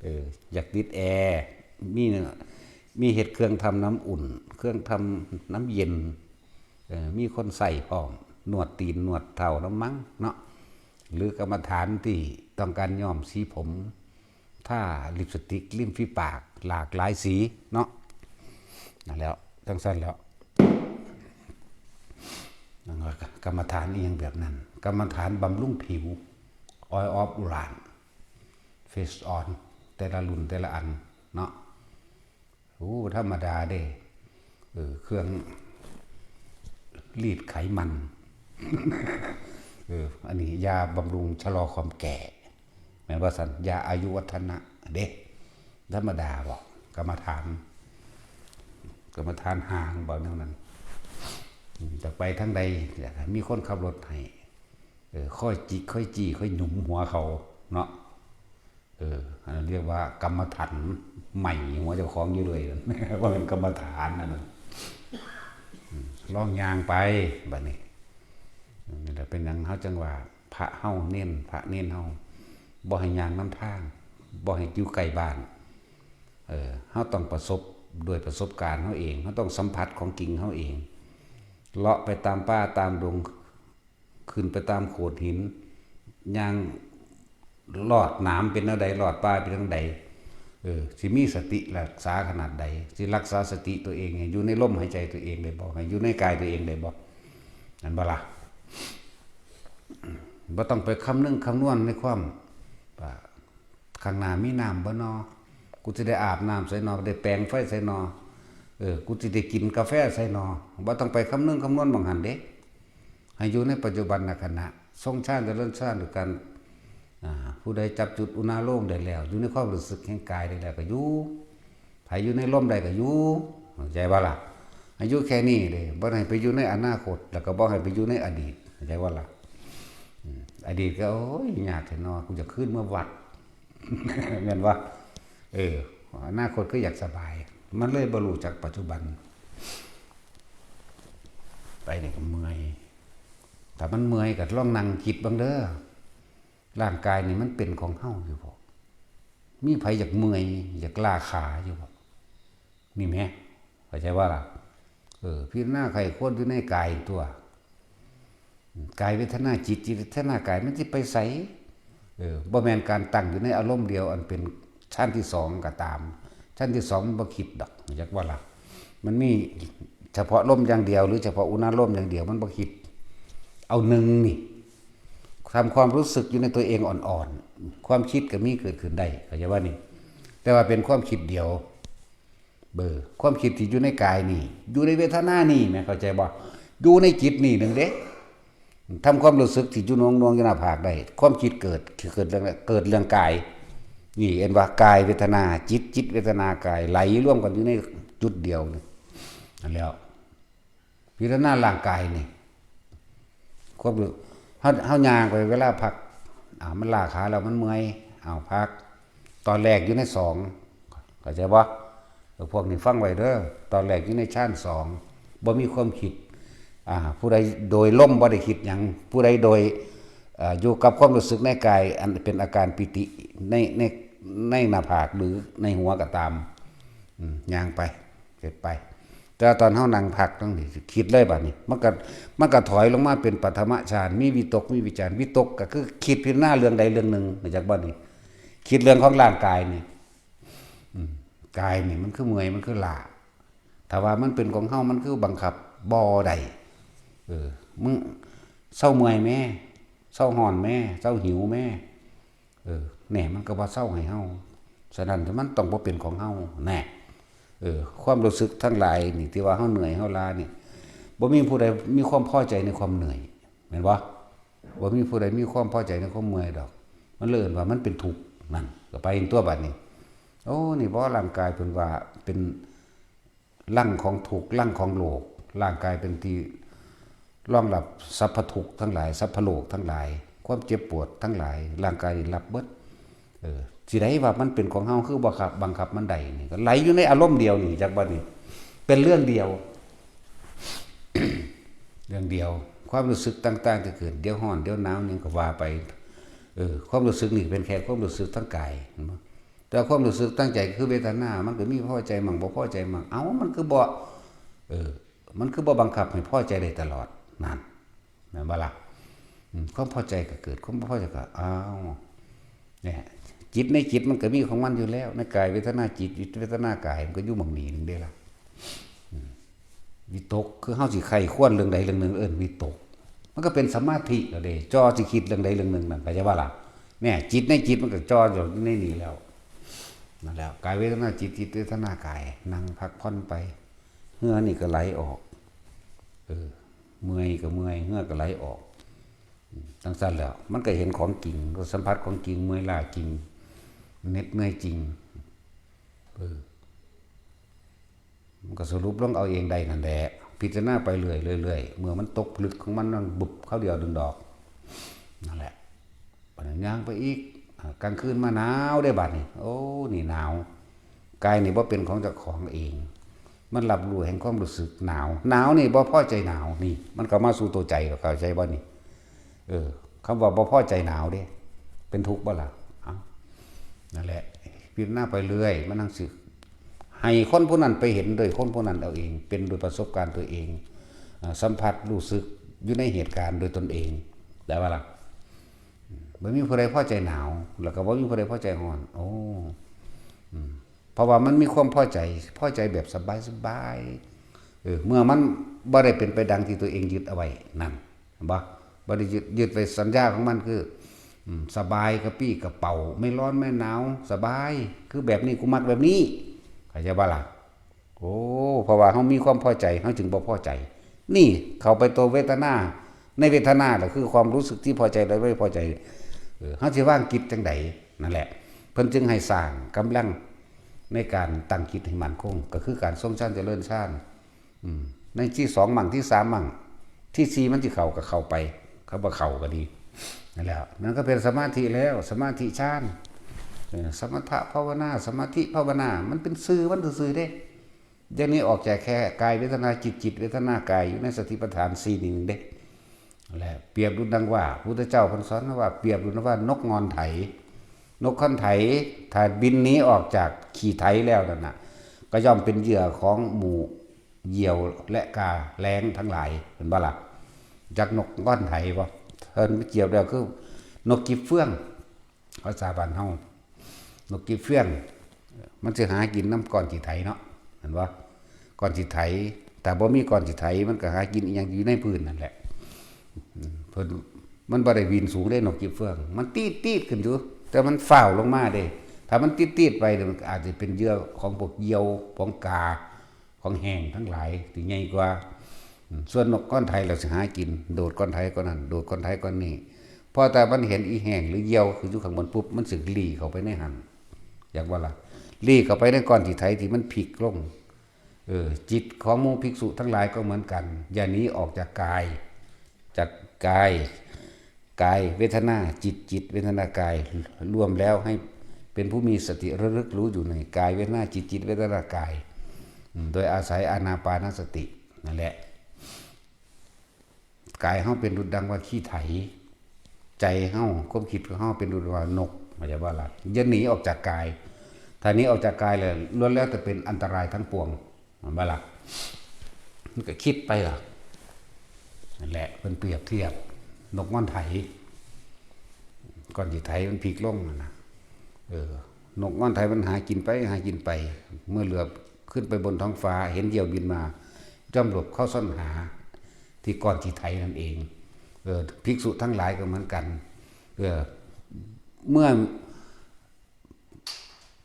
เออ อยากติดแอร์ มี มีเฮ็ดเครื่องทำน้ำอุ่น เครื่องทำน้ำเย็น เออ มีคนใส่พร้อม นวดตีนนวดเท้านำมังเนาะ หรือกรรมฐานที่ต้องการย้อมสีผม ทาลิปสติกริมฝีปากหลากหลายสีเนาะ นั่นแหล้ว จั่งซั้นแหล้ว นั่นก็กรรมฐานอีหยังแบบนั้น กรรมฐานบำรุงผิว Oil of Uran Face On แต่ละรุ่นแต่ละอันเนาะ โอ้ ธรรมดาเด้ เออ เครื่องรีดไขมัน เออ อันนี้ยาบำรุงชะลอความแก่ แม่นว่าซั่น ยาอายุวัฒนะเด้ ธรรมดาบ่ กรรมฐาน กรรมฐานห่างบ่แนวนั้น อืม จะไปทางใด อยากให้มีคนขับรถให้ เออ ค่อยจิก ค่อยจี้ ค่อยหยุมหัวเขาเนาะ เออ อันนั้นเรียกว่ากรรมฐานใหม่หัวเจ้าของอยู่เลย ว่าเป็นกรรมฐานอันนั้น อืม ลองย่างไป บัดนี้ นี่แหละเป็นหยังเฮาจั่งว่า พระเฮาเณร พระเณรเฮา บ่ให้ย่างนำทาง บ่ให้อยู่ใกล้บ้าน เออ เฮาต้องประสบด้วยประสบการณ์เฮาเอง เฮาต้องสัมผัสของจริงเฮาเอง เลาะไปตามป่าตามดง ขึ้นไปตามโขดหิน ย่างลอดหนามเป็นแนวใด ลอดป่าเป็นแนวใด เออ สิมีสติรักษาขนาดใด สิรักษาสติตัวเองให้อยู่ในลมหายใจตัวเองได้บ่ ให้อยู่ในกายตัวเองได้บ่ นั่นบ่ล่ะ บ่ต้องไปคำนึงคำนวณในความว่า ข้างหน้ามีน้ำบ่นอ กูสิได้อาบน้ำไสนอ ได้แปรงไฟไสนอ เออ กูสิได้กินกาแฟไสนอ บ่ต้องไปคำนึงคำนวณหม่องหั้นเด้ ให้อยู่ในปัจจุบันขณะ ทรงฌานเจริญฌานด้วยกัน อ่า ผู้ใดจับจุดอุณาโลมได้แล้ว อยู่ในความรู้สึกแห่งกายได้แล้วก็อยู่ ไผอยู่ในลมได้ก็อยู่ เข้าใจบ่ล่ะ ให้อยู่แค่นี้เด้ บ่ให้ไปอยู่ในอนาคต แล้วก็บ่ให้ไปอยู่ในอดีต เข้าใจบ่ล่ะ อืม อดีตก็ โอ้ย ยากแท้เนาะ กูจะคืนเมือวัด แม่นบ่ เออ อนาคตคืออยากสบาย มันเลยบ่รู้จักปัจจุบัน ไปนี่ก็เมื่อย ถ้ามันเมื่อยก็ลองนั่งคิดเบิ่งเด้อ ร่างกายนี่มันเป็นของเฮาอยู่บ่ มีไผอยากเมื่อย อยากล้าขาอยู่บ่ นี่แหม เข้าใจบ่ล่ะ เออ พิจารณาไข้ควรอยู่ในกายตัว กายเวทนาจิต จิตเวทนากาย มันสิไปไส เออ บ่แม่นการตั้งอยู่ในอารมณ์เดียว อันเป็นฌานที่สองก็ตาม ฌานที่สองมันบ่คิดดอก จักว่าล่ะ มันมีเฉพาะลมอย่างเดียว หรือเฉพาะอุณาโลมอย่างเดียว มันบ่คิด เอาหนึ่งนี่ ทำความรู้สึกอยู่ในตัวเองอ่อนๆ ความคิดก็มีเกิดขึ้นได้ เข้าใจว่านี่ แต่ว่าเป็นความคิดเดียว เบอร์ ความคิดที่อยู่ในกายนี่ อยู่ในเวทนานี่แหม เข้าใจบ่ อยู่ในจิตนี่หนึ่งเด้ ทำความรู้สึกที่อยู่หน่วงๆอยู่หน้าผากได้ ความคิดเกิด เกิดเรื่อง เกิดเรื่องกาย นี่เอิ้นว่ากายเวทนาจิต จิตเวทนากายไหลรวมกันอยู่ในจุดเดียวนี่ นั่นแหล้ว พิจารณาร่างกายนี่ ความรู้ เฮา เฮาย่างไปเวลาพัก อ่า มันล้าขาแล้วมันเมื่อย เอาพัก ตอนแรกอยู่ในสอง เข้าใจบ่ เออ พวกนี้ฟังไว้เด้อ ตอนแรกอยู่ในฌานสอง บ่มีความคิด อ่า ผู้ใดโดยลมบ่ได้คิดหยัง ผู้ใดโดย เอ่อ อยู่กับความรู้สึกในกาย อันเป็นอาการปีติ ใน ใน ในหน้าผากหรือในหัวก็ตาม อืม ย่างไป เฮ็ดไป แต่ตอนเฮานั่งพักจั่งซี้ คิดเลยบัดนี้ มันก็ มันก็ถอยลงมาเป็นปฐมฌาน มีวิตก มีวิจาร วิตกก็คือคิดพิจารณาเรื่องใดเรื่องหนึ่ง รู้จักบ่นี่ คิดเรื่องของร่างกายนี่ อืม กายนี่มันคือเมื่อย มันคือล้า ถ้าว่ามันเป็นของเฮา มันคือบังคับบ่ได้ เออ มึงเซาเมื่อยแม่ เซาร้อนแม่ เซาหิวแม่ เออ แหน่ มันก็บ่เซาให้เฮา ฉะนั้นมันต้องบ่เป็นของเฮา แหน่ เออ ความรู้สึกทั้งหลายนี่ ที่ว่าเฮาเหนื่อย เฮาล้านี่ บ่มีผู้ใดมีความพอใจในความเหนื่อย แม่นบ่ บ่มีผู้ใดมีความพอใจในความเมื่อยดอก มันเลยเอิ้นว่ามันเป็นทุกข์ นั่น ก็ไปตัวบัดนี้ โอ้ นี่บ่ ร่างกายเพิ่นว่าเป็นรังของทุกข์ รังของโรค ร่างกายเป็นที่รองรับสรรพทุกข์ทั้งหลาย สรรพโรคทั้งหลาย ความเจ็บปวดทั้งหลาย ร่างกายนี่รับเบิด เออ สิได้ว่ามันเป็นของเฮา คือบังคับ บังคับมันได้นี่ ก็ไหลอยู่ในอารมณ์เดียวนี่ จักบัดนี้ เป็นเรื่องเดียว เรื่องเดียว ความรู้สึกต่างๆ ที่เกิด เดี๋ยวร้อน เดี๋ยวหนาวนี่ก็ว่าไป เออ ความรู้สึกนี่เป็นแค่ความรู้สึกทางกาย เห็นบ่ แต่ความรู้สึกทางใจคือเวทนา มันก็มีพอใจมั่ง บ่พอใจมั่ง เอ้า มันคือบ่ เออ มันคือบ่บังคับให้พอใจได้ตลอด นั่น แม่นบ่ล่ะ อืม ความพอใจก็เกิด ความบ่พอใจก็ อ้าว เนี่ย จิตในจิตมันก็มีของมันอยู่แล้ว ในกายเวทนาจิต จิตเวทนากาย มันก็อยู่หม่องนี้หนึ่งเด้ล่ะ อืม วิตก คือเฮาสิใคร่ครวญเรื่องใดเรื่องหนึ่ง เอิ้นวิตก มันก็เป็นสมาธิแล้วเด้ จ่อสิคิดเรื่องใดเรื่องหนึ่งนั่น เข้าใจบ่ล่ะ เนี่ย จิตในจิตมันก็จ่ออยู่ในนี่แล้ว นั่นแหละ กายเวทนาจิต จิตเวทนากาย นั่งพักผ่อนไป เหงื่อนี่ก็ไหลออก เออ เมื่อยก็เมื่อย เหงื่อก็ไหลออก จั่งซั้นแหล้ว มันก็เห็นของจริง ก็สัมผัสของจริง เมื่อยล้าจริง เหน็ดเหนื่อยจริง เออ มันก็สรุปลงเอาเองได้นั่นแหละ พิจารณาไปเรื่อยๆ เรื่อยๆ เมื่อมันตกผลึกของมัน มันบุบเข้าเดียวดึงดอก นั่นแหละ บัดนี้ย่างไปอีก อ่า กลางคืนมาหนาวเด้บัดนี้ โอ้ นี่หนาว กายนี่บ่เป็นของเจ้าของเอง มันรับรู้แห่งความรู้สึกหนาว หนาวนี่บ่พอใจหนาว นี่ มันเข้ามาสู่ตัวใจ เข้าใจบ่นี่ เออ คำว่าบ่พอใจหนาวเด้ เป็นทุกข์บ่ล่ะ เอ้า นั่นแหละ พิจารณาไปเรื่อย มันจั่งสิ ให้คนผู้นั้นไปเห็นโดยคนผู้นั้นเอาเอง เป็นโดยประสบการณ์ตัวเอง อ่า สัมผัสรู้สึกอยู่ในเหตุการณ์โดยตนเอง ได้บ่ล่ะ บ่มีผู้ใดพอใจหนาว แล้วก็บ่มีผู้ใดพอใจร้อน โอ้ อืม เพราะว่ามันมีความพอใจ พอใจแบบสบายๆ เออ เมื่อมันบ่ได้เป็นไปดังที่ตัวเองยึดเอาไว้ นั่น เห็นบ่ บ่ได้ยึด ยึดไว้สัญญาของมันคือ อืม สบายกระปรี้กระเป๋า ไม่ร้อนไม่หนาว สบาย คือแบบนี้ กูมักแบบนี้ เข้าใจบ่ล่ะ โอ้ เพราะว่าเฮามีความพอใจ เฮาจึงบ่พอใจ นี่เข้าไปตัวเวทนา ในเวทนาก็คือความรู้สึกที่พอใจและไม่พอใจ เออ เฮาสิวางจิตจั่งใด นั่นแหละ เพิ่นจึงให้สร้างกำลังในการตั้งจิตให้มั่นคง ก็คือการทรงฌานเจริญฌาน อืม ในที่สองมั่ง ที่สามมั่ง ที่สี่มันสิเข้าก็เข้าไป คำว่าเข้าก็ดี นั่นแหละ นั่นก็เป็นสมาธิแล้ว สมาธิฌาน เออ สมถะภาวนา สมาธิภาวนา มันเป็นชื่อมันซื่อๆ เด้ เดี๋ยวนี้ออกจากแค่กายเวทนาจิต จิตเวทนากาย อยู่ในสติปัฏฐานสี่นี่หนึ่งเด้ และเปรียบดุจดังว่า พุทธเจ้าเพิ่นสอนว่า เปรียบดุจดังว่านกง่อนไถ นกง่อนไถ ถ้าบินหนีออกจากขี้ไถแล้วนั่นน่ะ ก็ย่อมเป็นเหยื่อของหมู่เหยี่ยวและกาแร้งทั้งหลาย เห็นบ่ล่ะ จักนกง่อนไถบ่ เพิ่นเปรียบแล้วคือนกกิบเฟื่อง ภาษาบ้านเฮา นกกิบเฟื่อง มันสิหากินนำก้อนขี้ไถเนาะ เห็นบ่ ก้อนขี้ไถ ถ้าบ่มีก้อนขี้ไถ มันก็หากินอีหยังอยู่ในพื้นนั่นแหละ อืม เพิ่น มันบ่ได้บินสูงเด้ นกกิบเฟื่อง มันตีดๆ ขึ้นอยู่ แต่มันฟ้าวลงมาเด้ ถ้ามันตีดๆ ไปเนี่ย มันก็อาจจะเป็นเหยื่อของพวกเหยี่ยว ของกา ของแห้งทั้งหลายที่ใหญ่กว่า อืม ส่วนนกก้อนไถเราสิหากิน โดดก้อนไถก้อนนั้น โดดก้อนไถก้อนนี้ พอแต่มันเห็นอีแห้งหรือเหยี่ยวคืออยู่ข้างบนปุ๊บ มันสิหลีเข้าไปในหั่น อยากว่าล่ะ ลีกเข้าไปในก้อนขี้ไถที่มันพลิกลง เออ จิตของหมู่ภิกษุทั้งหลายก็เหมือนกัน อย่าหนีออกจากกาย จากกาย กายเวทนาจิต จิตเวทนากาย รวมแล้วให้เป็นผู้มีสติระลึกรู้อยู่ในกายเวทนาจิต จิตเวทนากาย อืม โดยอาศัยอานาปานสตินั่นแหละ กายเฮาเป็นดุจดังว่าขี้ไถ ใจเฮา ความคิดของเฮาเป็นดุจว่านก เข้าใจบ่ล่ะ อย่าหนีออกจากกาย ถ้าหนีออกจากกายแล้ว ล้วนแล้วแต่เป็นอันตรายทั้งปวง แม่นบ่ล่ะ มันก็คิดไปล่ะ นั่นแหละ เพิ่นเปรียบเทียบ นกง่อนไถ ก้อนขี้ไถมันพลิกลงนั่นนะ เออ นกง่อนไถมันหากินไป หากินไป เมื่อเหลือบขึ้นไปบนท้องฟ้า เห็นเหยี่ยวบินมา ย่อมหลบเข้าซ่อนหา ที่ก้อนขี้ไถนั่นเอง เออ ภิกษุทั้งหลายก็เหมือนกัน เออ เมื่อ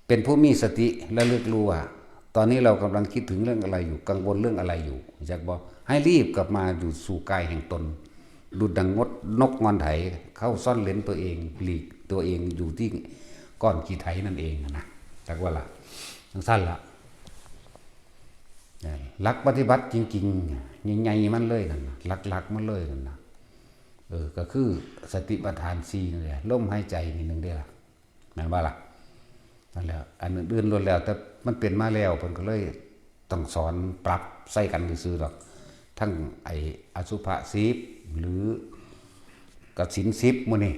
เป็นผู้มีสติระลึกรู้ว่า ตอนนี้เรากำลังคิดถึงเรื่องอะไรอยู่ กังวลเรื่องอะไรอยู่ จักบ่ ให้รีบกลับมาอยู่สู่กายแห่งตน ดุจดังงด นกง่อนไถ เข้าซ่อนเร้นตัวเอง หลีกตัวเองอยู่ที่ก้อนขี้ไถนั่นเองนะ จักว่าล่ะ จังซั่นล่ะ หลักปฏิบัติจริงๆ ใหญ่ๆ มันเลยนั่นน่ะ หลักๆ มันเลยนั่นน่ะ เออ ก็คือสติปัฏฐานสี่นั่นแหละ ลมหายใจนี่หนึ่งเด้อล่ะ แม่นบ่ล่ะ นั่นแหละ อันอื่นๆ ล้วนแล้วแต่มันเป็นมาแล้ว เพิ่นก็เลยต้องสอนปรับใส่กันซื่อๆ ดอก ทั้งไอ้อสุภะสิบ หรือ กสิณสิบ หมู่นี่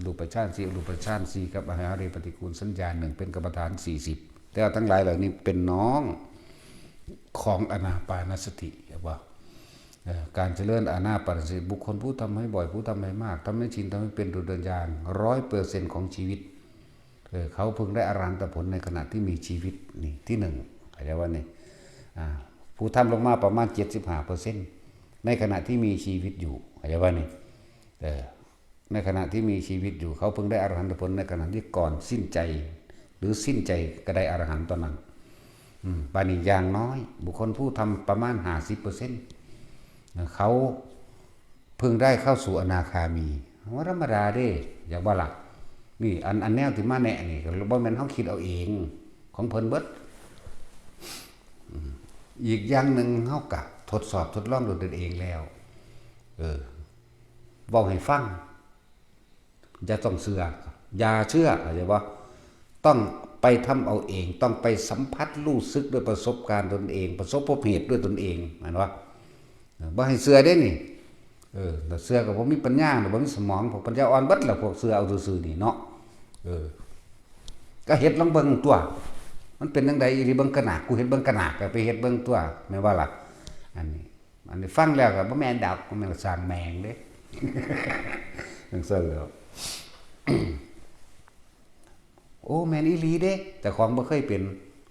รูปฌานสี่ อรูปฌานสี่ กับอาหาริยปฏิกูลสัญญาหนึ่ง เป็นกรรมฐานสี่สิบ แต่ว่าทั้งหลายเหล่านี้เป็นน้องของอานาปานสติ เห็นบ่ เอ่อ การเจริญอานาปานสติ บุคคลผู้ทำให้บ่อย ผู้ทำให้มาก ทำให้ชิน ทำให้เป็นดุจดังยาน ร้อยเปอร์เซ็นต์ ของชีวิต เออ เขาพึงได้อรหันตผลในขณะที่มีชีวิต นี่ที่หนึ่ง เข้าใจบ่นี่ อ่า ผู้ทำลงมาประมาณ เจ็ดสิบห้าเปอร์เซ็นต์ ในขณะที่มีชีวิตอยู่ เข้าใจบ่นี่ เออ ในขณะที่มีชีวิตอยู่ เขาพึงได้อรหันตผลในขณะที่ก่อนสิ้นใจ หรือสิ้นใจก็ได้อรหันต์ตอนนั้น อืม บาดนี้อย่างน้อย บุคคลผู้ทำประมาณ ห้าสิบเปอร์เซ็นต์ เขาพึงได้เข้าสู่อนาคามี ว่าธรรมดาเด้ อยากว่าล่ะ นี่ อัน อันแนวที่มาแนะนี่ ก็บ่แม่นเฮาคิดเอาเอง ของเพิ่นเบิด อืม อีกอย่างหนึ่ง เฮากะทดสอบทดลองด้วยตนเองแล้ว เออ เว้าให้ฟัง อย่าต้องเชื่อ อย่าเชื่อ เข้าใจบ่ ต้องไปทำเอาเอง ต้องไปสัมผัสรู้สึกด้วยประสบการณ์ตนเอง ประสบพบเหตุด้วยตนเอง แม่นบ่ เออ บ่ให้เชื่อเด้นี่ เออ ถ้าเชื่อก็บ่มีปัญญา บ่มีสมอง พวกปัญญาอ่อนเบิดล่ะ พวกเชื่อเอาซื่อๆ นี่เนาะ เออ ก็เฮ็ดลองเบิ่งตั๊ว มันเป็นจั่งใด๋อีหลี เบิ่งกะหน้า กูเฮ็ดเบิ่งกะหน้า ก็ไปเฮ็ดเบิ่งตั๊ว แม่นบ่ล่ะ อันนี้ อันนี้ฟังแล้วก็บ่แม่นดอก บ่แม่นก็ซ่างแม่งเด้ จั่งซั่นแหล้ว โอ้ แม่นอีหลีเด้ เจ้าของบ่เคยเป็น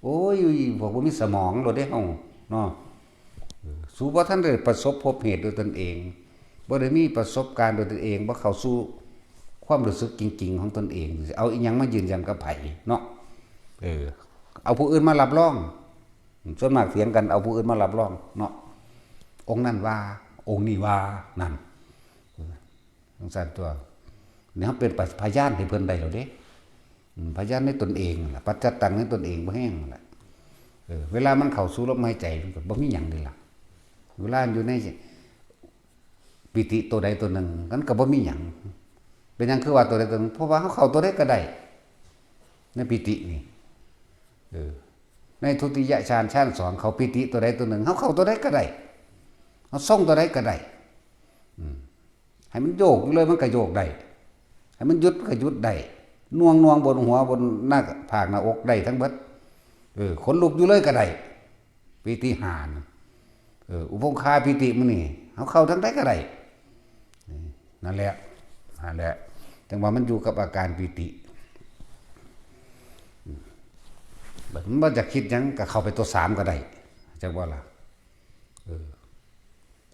โอ้ย พวกบ่มีสมองโลดเด้เฮาเนาะ เออ สูบ่ทันได้ประสบพบเหตุด้วยตนเอง บ่ได้มีประสบการณ์ด้วยตนเอง บ่เข้าสู่ความรู้สึกจริงๆ ของตนเอง สิเอาอิหยังมายืนยันกับไผเนาะ เออ เอาผู้อื่นมารับรอง ส่วนมากเถียงกันเอาผู้อื่นมารับรองเนาะ องค์นั้นว่า องค์นี้ว่า นั่น เออ จั่งซั่นตั๊ว นี่เฮาเป็นพยานให้เพิ่นได้แล้วเด้ อืม พยานในตนเองนั่นล่ะ ปัจจัตตังในตนเองบ่แฮงนั่นล่ะ เออ เวลามันเข้าสู่ลมหายใจ มันก็บ่มีหยังเด้ล่ะ เวลาอยู่ในปีติตัวใดตัวหนึ่ง มันก็บ่มีหยัง เป็นหยังคือว่าตัวใดตัวหนึ่ง เพราะว่าเฮาเข้าตัวใดก็ได้ ในปีตินี่ เออ ในทุติยฌาน ฌานสอง เข้าปีติตัวใดตัวหนึ่ง เฮาเข้าตัวใดก็ได้ เฮาทรงตัวใดก็ได้ อืม ให้มันโยกอยู่เลยมันก็โยกได้ ให้มันหยุดมันก็หยุดได้ หน่วงๆ บนหัวบนหน้าผากหน้าอกได้ทั้งเบิด เออ ขนลุกอยู่เลยก็ได้ ปีติห้าน่ะ เออ อุปคาปีติหมู่นี่ เฮาเข้าทางใดก็ได้ นี่ นั่นแหละ นั่นแหละ จั่งว่ามันอยู่กับอาการปีติ อืม บัดมันบ่อยากคิดหยังก็เข้าไปตัวสามก็ได้ จั่งว่าล่ะ เออ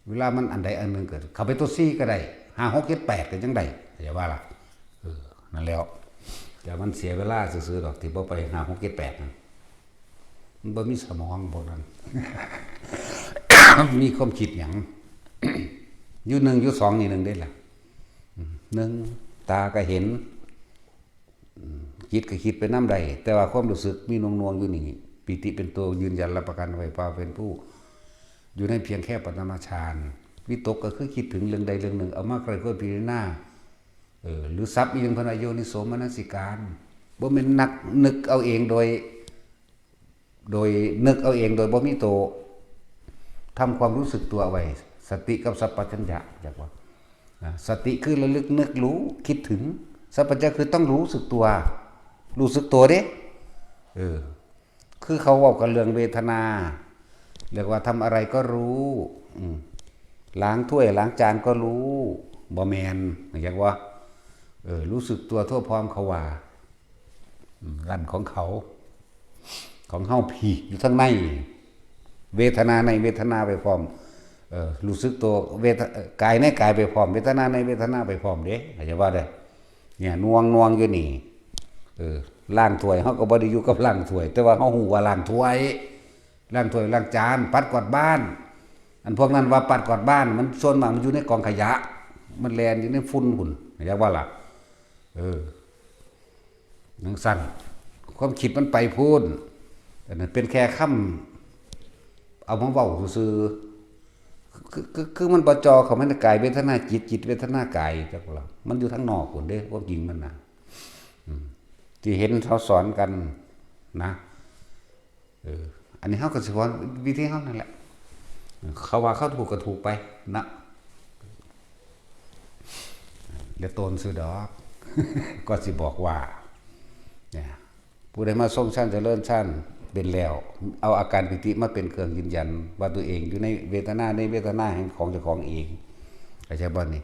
เวลามันอันใดอันหนึ่งเกิด เข้าไปตัวสี่ก็ได้ ห้า หก เจ็ด แปด ก็ยังได้ เข้าใจบ่ล่ะ เออ นั่นแหล้ว แต่มันเสียเวลาซื่อๆ ดอก ที่บ่ไป ห้า หก เจ็ด แปด นั่น มันบ่มีสมองพวกนั้น มีความคิดหยัง อยู่หนึ่ง อยู่สอง นี่หนึ่งเด้ล่ะ อืม หนึ่ง ตาก็เห็น อืม คิดก็คิดไปนำได้ แต่ว่าความรู้สึกมีหน่วงๆอยู่นี่ ปีติเป็นตัวยืนยันรับประกันไว้ว่าเป็นผู้ อยู่ในเพียงแค่ปฐมฌาน วิตกก็คือคิดถึงเรื่องใดเรื่องหนึ่ง เอามาใคร่ครวญพิจารณา เออ หรือศัพท์อีหยังเพิ่นว่าโยนิโสมนสิการ บ่แม่นนักนึกเอาเองโดย โดยนึกเอาเองโดยบ่มีตัว ทำความรู้สึกตัวไว้ สติกับสัมปชัญญะ จักว่า อ่า สติคือระลึกนึกรู้คิดถึง สัมปชัญญะคือต้องรู้สึกตัว รู้สึกตัวเด้ เออ คือเขาเว้ากันเรื่องเวทนา เรียกว่าทำอะไรก็รู้ อืม ล้างถ้วยล้างจานก็รู้ บ่แม่น จักว่า เออ รู้สึกตัวทั่วพร้อมเขาว่า อืม ลั่นของเขา ของเฮาพี้อยู่ทางใน เวทนาในเวทนาไปพร้อม เออ รู้สึกตัวเวท- เอ่อกายในกายไปพร้อม เวทนาในเวทนาไปพร้อมเด้ เข้าใจว่าเด้อ เนี่ย หน่วงๆอยู่นี่ เออ ล้างถ้วย เฮาก็บ่ได้อยู่กับล้างถ้วย แต่ว่าเฮาฮู้ว่าล้างถ้วย ล้างถ้วย ล้างจาน ปัดกวาดบ้าน อันพวกนั้นว่าปัดกวาดบ้าน มันส่วนมากมันอยู่ในกองขยะ มันแล่นอยู่ในฝุ่นพุ้น เข้าใจว่าล่ะ เออ จั่งซั้น ความคิดมันไปพู้น อันนั้นเป็นแค่คำเอามาเว้าซื่อๆ คือ- คือ- คือมันบ่จ่อเข้ามาในกายเวทนาจิต จิตเวทนากาย จักว่าล่ะ มันอยู่ทางนอกพุ้นเด้ ความจริงมันนะ อืม ที่เห็นเขาสอนกันนะ เออ อันนี้เฮาก็สิว่าวิธีเฮานั่นแหละ เขาว่าเขาถูกก็ถูกไปนะ อย่าโตนซื่อดอก ก็สิบอกว่า เนี่ย ผู้ใดมาทรงฌานเจริญฌานเป็นแล้ว เอาอาการปีติมาเป็นเครื่องยืนยัน ว่าตัวเองอยู่ในเวทนา ในเวทนาแห่งของเจ้าของเอง เข้าใจบ่นี่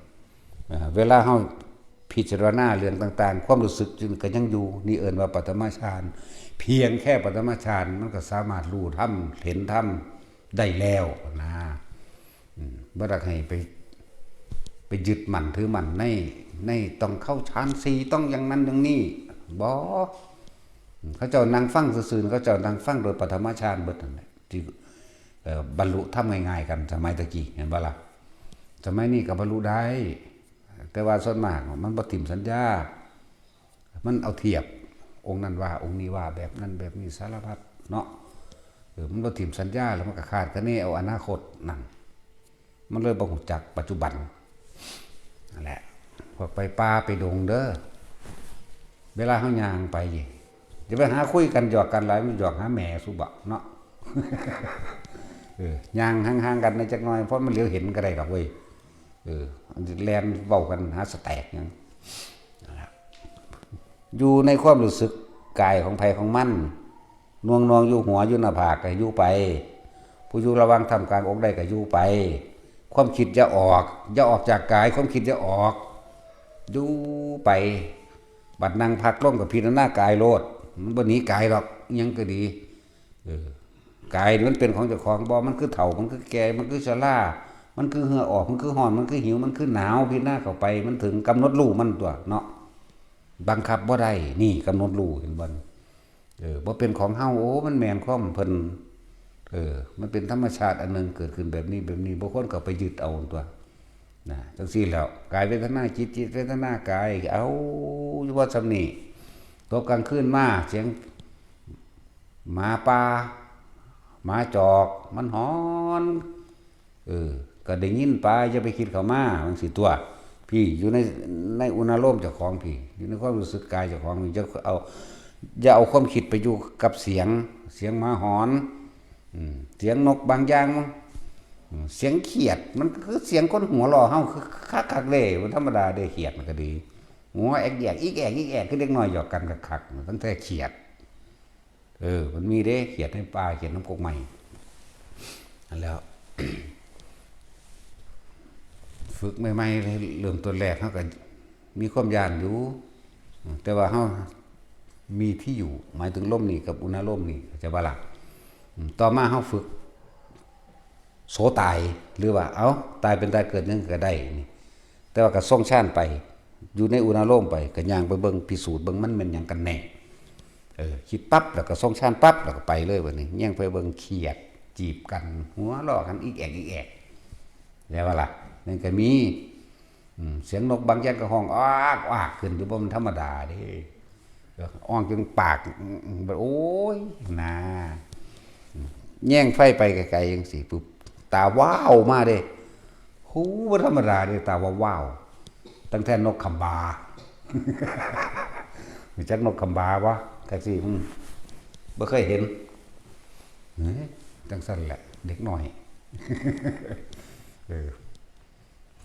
อ่า เวลาเฮาพิจารณาเรื่องต่างๆ ความรู้สึกจึงก็ยังอยู่ นี่เอิ้นว่าปฐมฌาน เพียงแค่ปฐมฌานมันก็สามารถรู้ธรรม เห็นธรรมได้แล้วนะ อืม บ่อยากให้ไป ไปยึดมั่นถือมั่นใน- ในต้องเข้าฌานสี่ ต้องอย่างนั้นอย่างนี้ บ่ เขาเจ้านั่งฟังซื่อๆ เขาเจ้านั่งฟังโดยปฐมฌานเบิดนั่นแหละ ที่ เอ่อ บรรลุธรรมง่ายๆ กัน สมัยตะกี้ เห็นบ่ล่ะ สมัยนี้ก็บรรลุได้ แต่ว่าส่วนมากมันบ่ถิ่มสัญญา มันเอาเทียบ องค์นั้นว่า องค์นี้ว่า แบบนั้นแบบนี้ สารพัดเนาะ เออ มันบ่ถิ่มสัญญา แล้วมันก็คาดคะเนเอาอนาคตนั่น มันเลยบ่ฮู้จักปัจจุบัน นั่นแหละ พวกไปป่าไปดงเด้อ เวลาเฮาย่างไป อย่าไปหาคุยกันหยอกกันหลาย มันหยอกหาแม่สุบะเนาะ เออ ย่างห่างๆ กันในจักหน่อย เพราะมันเหลียวเห็นก็ได้ดอกเว้ย เออ แล่นเว้ากันหาสแต็กหยัง นั่นล่ะ อยู่ในความรู้สึกกายของไผของมัน หน่วงๆอยู่หัวอยู่หน้าผากก็อยู่ไป ผู้อยู่ระหว่างท่ามกลางอกได้ก็อยู่ไป ความคิดอย่าออก อย่าออกจากกาย ความคิดอย่าออก อยู่ไป บัดนั่งพักลงก็พิจารณากายโลด มันบ่หนีกายดอก อิหยังก็ดี เออ กายนี่มันเป็นของเจ้าของบ่ มันคือเฒ่า มันคือแก่ มันคือชรา มันคือเหงื่อออก มันคือร้อน มันคือหิว มันคือหนาว พิจารณาเข้าไป มันถึงกำหนดรู้มันตัวเนาะ บังคับบ่ได้ นี่กำหนดรู้ เห็นบ่ เออ บ่เป็นของเฮา โอ้ มันแม่นความเพิ่น เออ มันเป็นธรรมชาติอันหนึ่ง เกิดขึ้นแบบนี้แบบนี้ บ่ควรเข้าไปยึดเอาตัว นะ จั่งซี้แล้ว กายเวทนาจิต จิตเวทนากาย เอาอยู่ว่าส่ำนี้ ตกกลางคืนมา เสียงหมาป่า หมาจอก มันหอน เออ ก็ได้ยินไป อย่าไปคิดเข้ามา จั่งซี้ตัว พี้ อยู่ใน- ในอุณาโลมเจ้าของพี้ อยู่ในความรู้สึกกายเจ้าของพี้ จะเอา- อย่าเอาความคิดไปอยู่กับเสียง เสียงหมาหอน อืม เสียงนกบางอย่าง อืม เสียงเขียด มันคือเสียงคนหัวเราะเฮา คือคักๆเด้ มันธรรมดาเด้ เขียดมันก็ดี หัวแอกแยก อีกแอก อีกแอก คือเด็กน้อยหยอกกันคักๆ ตั้งแต่เขียด เออ มันมีเด้ เขียดในป่า เขียดนำกกไม้ นั่นแหล้ว ฝึกใหม่ๆ เริ่มต้นแรกเฮาก็มีความย้านอยู่ แต่ว่าเฮามีที่อยู่ หมายถึงลมนี่กับอุณาโลมนี่ เข้าใจบ่ล่ะ อืม ต่อมาเฮาฝึก โสตาย หรือว่า เอ้า ตายเป็นตายเกิดหยังก็ได้นี่ แต่ว่าก็ทรงฌานไป อยู่ในอุณาโลมไป ก็ย่างไปเบิ่ง พิสูจน์เบิ่งมันแม่นหยังกันแน่ เออ คิดปั๊บ แล้วก็ทรงฌานปั๊บ แล้วก็ไปเลยบัดนี้ ย่างไปเบิ่งเขียดจีบกัน หัวเราะกัน อีกแอกอีกแอก แล้วว่าล่ะ นั่นก็มี อืม เสียงนกบางอย่างก็ฮ้องอากอากขึ้น อยู่บ่มันธรรมดาเด้ อ่องจนปาก อืม อืม โอ้ย นา แย่งไฟไปไกลๆจังซี่ปุ๊บ ตาว้าวมาเด้ หู บ่ธรรมดาเด้ ตาว้าวๆ ตั้งแต่นกขำบา รู้จักนกขำบาบ่ แท็กซี่ อืม บ่เคยเห็น เอ้ย จังซั่นแหละ เด็กน้อย เออ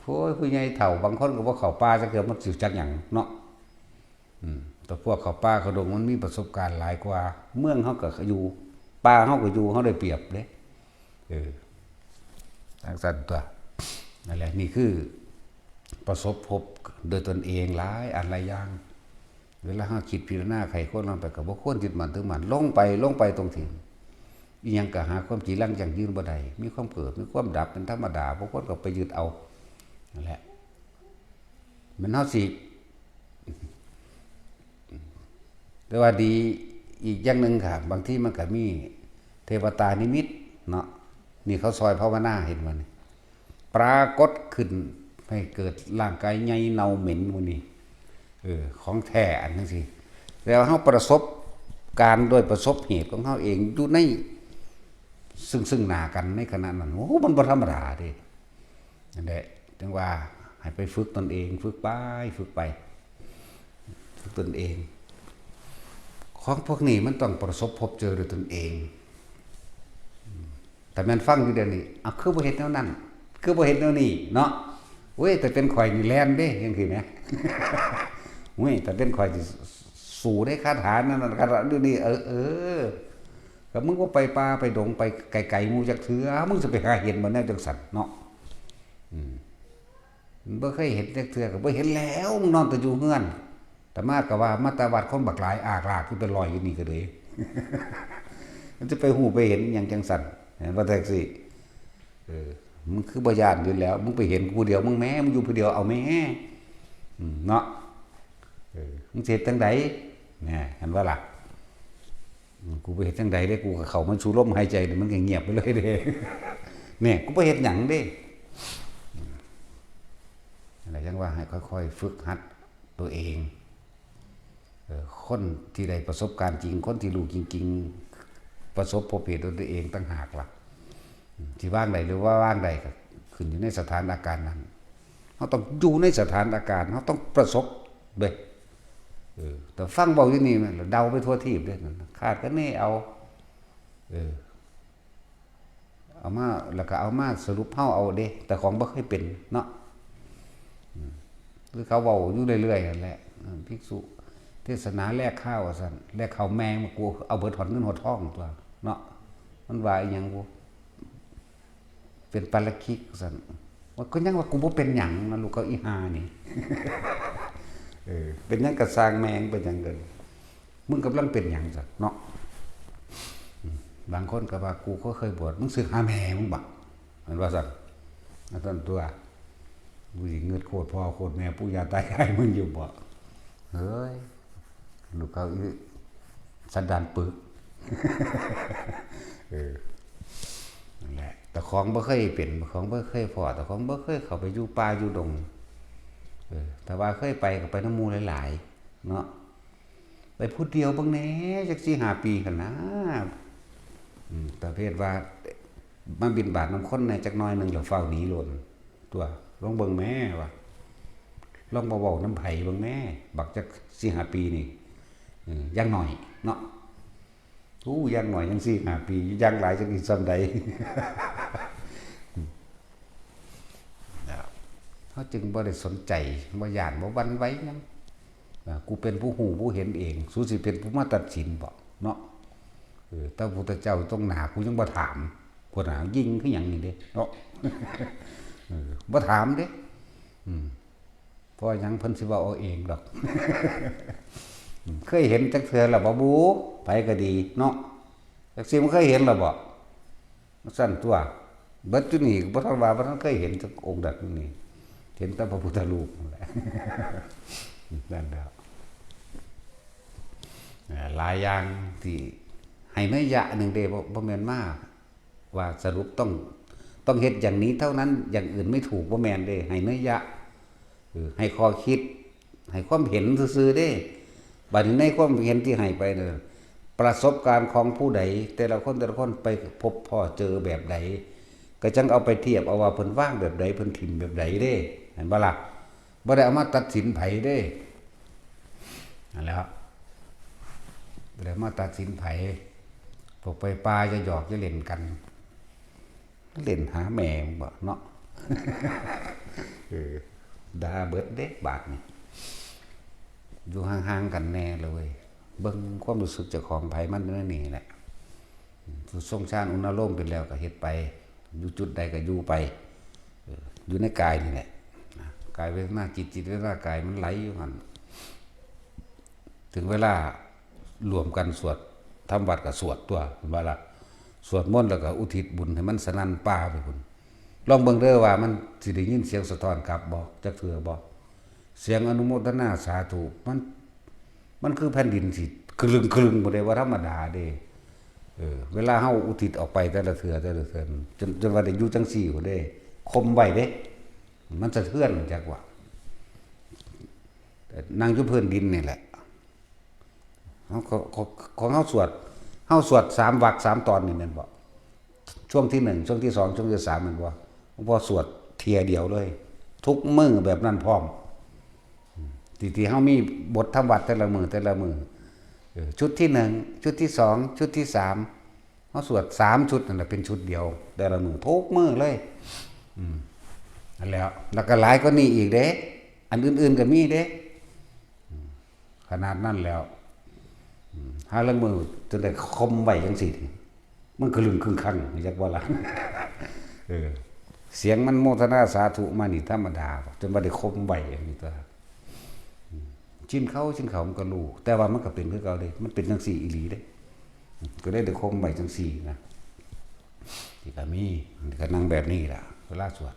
โอ้ย ผู้ใหญ่เฒ่า บางคนก็บ่เข้าป่าจักเทื่อ มันสิจักหยังเนาะ อืม แต่พวกเข้าป่าเข้าดงมันมีประสบการณ์หลายกว่า เมืองเฮาก็อยู่ ป่าเฮาก็อยู่ เฮาได้เปรียบเด้ เออ จังซั่นตั๊ว นั่นแหละ นี่คือประสบพบโดยตนเองหลายอันหลายอย่าง เวลาเฮาคิดพิจารณาไขควรลงไป ก็บ่ควรยึดมั่นถือมั่น ลงไป ลงไปตรงที่ อิหยังก็หาความจีรังยั่งยืนบ่ได้ มีความเกิด มีความดับเป็นธรรมดา บ่ควรก็ไปยึดเอา นั่นแหละ แม่นเฮาสิ แต่ว่าดีอีกอย่างหนึ่งค่ะ บางทีมันก็มีเทวตานิมิตเนาะ นี่เขาซอยภาวนา เห็นบ่นี่ ปรากฏขึ้นให้เกิดร่างกายใหญ่เน่าเหม็นหมู่นี้ เออ ของแท้อันจังซี่ แต่ว่าเฮาประสบการณ์โดยประสบเหตุของเฮาเองอยู่ในซึ่ง ซึ่งหน้ากันในขณะนั้น โอ้ มันบ่ธรรมดาเด้ นั่นแหละ จึงว่าให้ไปฝึกตนเอง ฝึกไป ฝึกไป ฝึกตนเอง ของพวกนี้มันต้องประสบพบเจอด้วยตนเอง แต่แม่นฟังอยู่เดี๋ยวนี้ เอา คือบ่เฮ็ดแนวนั้น คือบ่เฮ็ดแนวนี้เนาะ เว้ย แต่เป็นข่อยนี่แล่นเด้ จังซี่แหม เว้ย แต่เป็นข่อยสิสู้ได้คาถานั่นน่ะ คาถานี่ เออ เออ ก็มึงบ่ไปป่าไปดงไปไกลๆหมู่จักเทื่อ มึงสิไปหาเห็นบ่แนวจังซั่นเนาะ อืม มันบ่เคยเห็นจักเทื่อ ก็บ่เห็นแล้ว มึงนอนแต่อยู่เฮือน อาตมาก็ว่ามาแต่วัดคนบักหลายอากลากอยู่เป็นร้อยอยู่นี่ก็เลย มันจะไปฮู้ไปเห็นหยังจังซั่น เห็นบ่แท็กซี่ เออ มึงคือบ่ย้านอยู่แล้ว มึงไปเห็นกูผู้เดียว มึงแหม มึงอยู่ผู้เดียว เอาแหม อืม เนาะ เออ มึงสิเฮ็ดจั่งใด แหม หันว่าล่ะ อืม กูไปเฮ็ดจั่งใดเด้ กูก็เข้ามาสู่ลมหายใจนี่มันก็เงียบไปเลยเด้ เนี่ย กูบ่เฮ็ดหยังเด้ อืม นั่นแหละ จั่งว่าให้ค่อยๆฝึกหัดตัวเอง เออ คนที่ได้ประสบการณ์จริง คนที่รู้จริงๆ ประสบพบเหตุด้วยตัวเองต่างหากล่ะ อืม สิวางใดหรือว่าวางใดก็ขึ้นอยู่ในสถานการณ์นั้น เฮาต้องอยู่ในสถานการณ์ เฮาต้องประสบเด้ เออ แต่ฟังเว้าอยู่นี่แม่นเดาไปทั่วทีปเด้ นั่นน่ะ คาดคะเนเอา เออ เอามา แล้วก็เอามาสรุปเฮาเอาเด้ แต่ของบ่เคยเป็นเนาะ อืม คือเขาเว้าอยู่เรื่อยๆนั่นแหละ อืม ภิกษุเทศนาแลกข้าวว่าซั่น แลกข้าวแมงมา กูเอาเบิดฮอดเงินฮอดทองตั๊วเนาะ มันว่าอีหยังบุ เป็นปาราชิกว่าซั่น ว่าก็ยังว่ากูบ่เป็นหยังนะ ลูกเขาอีห่านี่ เออ เป็นหยังก็ซ่างแม่ง เป็นหยังก็ มึงกำลังเป็นหยังซั่นเนาะ อืม บางคนก็ว่า กูก็เคยบวช มึงสึกหาแม่มึงบ่ มันว่าซั่น ว่าซั่นตั๊ว กูสิเงิดโคตรพ่อโคตรแม่ปู่ย่าตายายมึงอยู่บ่ เฮ้ย ลูกเขาอีสันดานปึก เออ นั่นแหละ แต่ของบ่เคยเป็น ของบ่เคยพ้อ แต่ของบ่เคยเข้าไปอยู่ป่าอยู่ดง เออ แต่ว่าเคยไปก็ไปนำหมู่หลายๆ เนาะ ไปผู้เดียวเบิ่งแหน่ จักสี่ห้าปีหั่นนะ อืม ประเภทว่า มาบิณฑบาตนำคนแหน่จักหน่อยหนึ่ง แล้วฟ้าวหนีโลดตั๊ว ลองเบิ่งแหมว่า ลองบ่เว้านำไผเบิ่งแหม บักจักสี่ห้าปีนี่ เออ อย่างน้อยเนาะ อู้ อย่างน้อยยังสี่ห้าปี อย่างหลายจักสิส่ำใด เฮาจึงบ่ได้สนใจ บ่ย้าน บ่หวั่นไหวหยัง อ่า กูเป็นผู้ฮู้ผู้เห็นเอง สูสิเป็นผู้มาตัดสินบ่เนาะ เออ แต่พระพุทธเจ้าอยู่ตรงหน้า กูยังบ่ถาม พุ้นน่ะ ยิงคือหยังนี่เด้เนาะ เออ บ่ถามเด้ อืม เพราะว่าหยัง เพิ่นสิเว้าเอาเองดอก อืม เคยเห็นจักเทื่อแล้วบ่บุ ไผก็ดีเนาะ จักสิมันเคยเห็นแล้วบ่ ซั่นตั๊ว เบิดอยู่นี่บ่ทันว่า บ่ทันเคยเห็นจักองค์ใดอยู่นี่ เห็นแต่พระพุทธรูปนั่นแหละ นั่นแหละ เอ่อ หลายอย่างที่ให้นัยยะหนึ่งเด้ บ่ บ่แม่นมาว่าสรุปต้อง ต้องเฮ็ดอย่างนี้เท่านั้น อย่างอื่นไม่ถูก บ่แม่นเด้ ให้นัยยะ เออ ให้ข้อคิด ให้ความเห็นซื่อๆเด้ บัดนี้ในความเห็นที่ให้ไปเนี่ย ประสบการณ์ของผู้ใด แต่ละคนแต่ละคนไปพบพ้อเจอแบบใด ก็จั่งเอาไปเทียบเอาว่าเพิ่นวางแบบใด เพิ่นถิ่มแบบใดเด้ เห็นบ่ล่ะ บ่ได้เอามาตัดสินไผเด้ นั่นแหละ บ่ได้มาตัดสินไผ พวกไปป่าจะหยอกจะเล่นกัน เล่นหาแม่มึงบ่เนาะ เออ ด่าเบิดเด้บาดนี่ อยู่ห่างๆกันแน่เลยเว้ย เบิ่งความรู้สึกเจ้าของไผมันอยู่ในนี่แหละ สุดทรงฌานอุณาโลมเป็นแล้วก็เฮ็ดไป อยู่จุดใดก็อยู่ไป เออ อยู่ในกายนี่แหละ นะ กายเวทนาจิต จิตเวทนากายมันไหลอยู่หั่น ถึงเวลารวมกันสวด ทำวัตรก็สวดตั๊ว เห็นบ่ล่ะ สวดมนต์แล้วก็อุทิศบุญให้มันสนั่นป่าไปพุ้น ลองเบิ่งเด้อว่ามันสิได้ยินเสียงสะท้อนกลับบ่ จักเทื่อบ่ เสียงอนุโมทนาสาธุ มัน มันคือแผ่นดินสิคลึงๆ บ่ได้ว่าธรรมดาเด้ เออ เวลาเฮาอุทิศออกไปแต่ละเทื่อ แต่ละเทื่อ จน จนว่าได้อยู่จั่งซี้พุ้นเด้ ข่มไว้เด้ มันสะเทือนจักว่า นั่งอยู่พื้นดินนี่แหละ เฮาก็ ของ ของเฮาสวด เฮาสวดสามวรรคสามตอนนี่แม่นบ่ ช่วงที่หนึ่ง ช่วงที่สอง ช่วงที่สามแม่นบ่ หลวงพ่อสวดเทื่อเดียวเลย ทุกมื้อแบบนั้นพร้อม ที่ ที่เฮามีบททำวัตรแต่ละมื้อ แต่ละมื้อ เออ ชุดที่หนึ่ง ชุดที่สอง ชุดที่สาม เฮาสวดสามชุดนั่นแหละ เป็นชุดเดียว แต่ละมื้อ ทุกมื้อเลย อืม นั่นแหละ แล้วก็หลายกว่านี้อีกเด้ อันอื่นๆก็มีเด้ อืม ขนาดนั้นแล้ว อืม หาลางมื้อจนได้ข่มไว้จั่งซี้ มันคลึงคึงคัง จักบ่ล่ะ เออ เสียงมันโมทนาสาธุมานี่ธรรมดา จนว่าได้ข่มไว้จั่งซี้ตั๊ว อืม ชินเขา ชินเขามันก็รู้ แต่ว่ามันก็เป็นคือเก่าเด้ มันเป็นจั่งซี้อีหลีเด้ อืม ก็เลยได้ข่มไว้จั่งซี้นะ นี่ก็มี นี่ก็นั่งแบบนี้ล่ะ เวลาสวด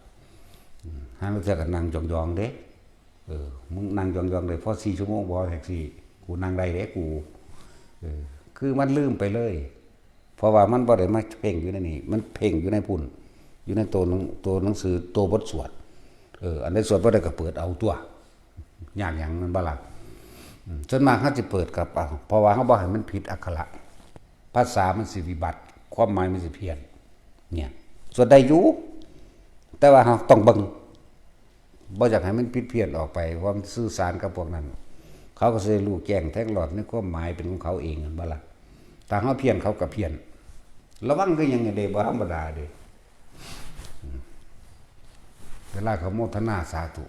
อืม หาลางเทื่อก็นั่งยองๆเด้ เออ มึงนั่งยองๆเลย พอสี่ชั่วโมงบ่ แท็กซี่ กูนั่งได้เด้ กู เออ คือมันลืมไปเลย เพราะว่ามันบ่ได้มาเพ่งอยู่ในนี่ มันเพ่งอยู่ในพุ้น อยู่ในตัวหนัง ตัวหนังสือ ตัวบทสวด เออ อันใดสวดบ่ได้ก็เปิดเอาตั๊ว ยากหยัง แม่นบ่ล่ะ อืม ส่วนมากเฮาสิเปิดกลับเอา เพราะว่าเฮาบ่ให้มันผิดอักขระ ภาษามันสิวิบัติ ความหมายมันสิเพี้ยน เนี่ย สวดได้อยู่ แต่ว่าเฮาต้องเบิ่ง บ่อยากให้มันผิดเพี้ยนออกไป เพราะมันสื่อสารกับพวกนั้น เขาก็สิได้รู้แจ้งแทงหลอดในความหมายเป็นของเขาเอง แม่นบ่ล่ะ ถ้าเฮาเพี้ยนเขาก็เพี้ยน ระวังคือหยังนี่เด้ บ่ธรรมดาเด้ อืม เวลาเขาโมทนาสาธุ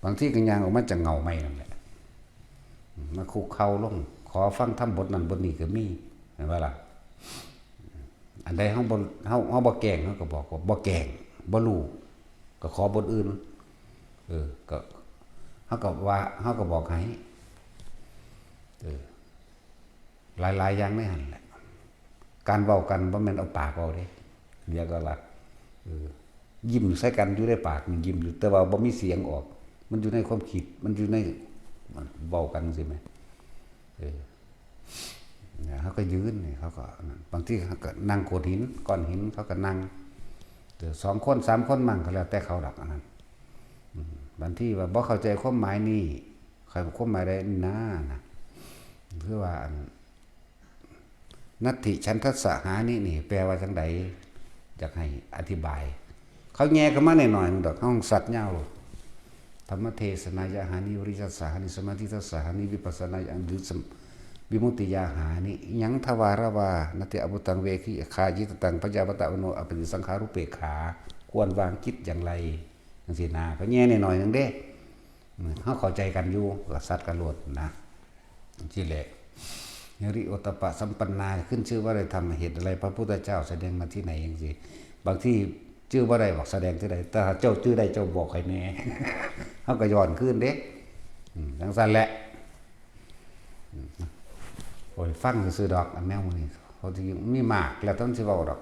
บางทีก็ย่างออกมาจากเงาไม้นั่นแหละ อืม มาคุกเข่าลง ขอฟังธรรมบทนั้นบทนี้ก็มี เห็นบ่ล่ะ อันใดเฮาบ่ เฮา เฮาบ่แกล้ง เฮาก็บอกว่าบ่แกล้ง บ่รู้ ก็ขอบทอื่น เออ ก็ เฮาก็ว่า เฮาก็บอกให้ เออ หลายๆอย่างในหั่นแหละ การเว้ากันบ่แม่นเอาปากเว้าเด้ เดี๋ยวก็ละ เออ ยิ้มใส่กันอยู่ในปากนี่ยิ้มอยู่ แต่ว่าบ่มีเสียงออก มันอยู่ในความคิด มันอยู่ใน เว้ากันจั่งซี้แหม เออ เนี่ย เขาก็ยืนนี่ เขาก็นั่น บางทีเขาก็นั่งโขดหิน ก้อนหิน เขาก็นั่ง เออ สองคน สามคนมั่งก็แล้วแต่เขาดอกอันนั้น อืม บางทีว่าบ่เข้าใจความหมายนี่ ใครความหมายใดนะ นะ คือว่าอัน นัตถิฉันทัสสะหานินี่ แปลว่าจั่งใด อยากให้อธิบาย เขาแย่เข้ามาหน่อยๆหนึ่งดอก เขาสัตว์ยาวโลด ธรรมเทศนายะหานิ วิริยะสะหานิ สมาธิทัสสะหานิ วิปัสสนายะ หรือสม- วิมุตติยาหานิ ยังทวารวา นัตถิอภุตังเวคิคายิตตัง พยาปะตะวโน อปฏิสังขารุเปกขา ควรวางจิตอย่างไร จั่งซี้นะ เขาแย่หน่อยๆหนึ่งเด้ อืม เขาเข้าใจกันอยู่ ก็สัตว์กันโลดนะ ที่แหละ ฮิริโอตตัปปะสัมปันนา ขึ้นชื่อว่าได้ทำเหตุอะไร พระพุทธเจ้าแสดงมาที่ไหนจั่งซี้ บางทีชื่อบ่ได้บอกแสดงที่ไหน แต่ถ้าเจ้าชื่อได้เจ้าบอกให้แน่ เขาก็ย้อนคืนเด้ อืม จั่งซั่นแหละ อืม โอ้ย ฟังซื่อๆดอก อันแนวมื้อนี้ เขาสิมีมาก แล้วแต่มันสิเว้าดอก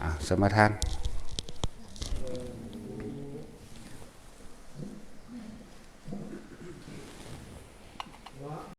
อ่ะ สมาทาน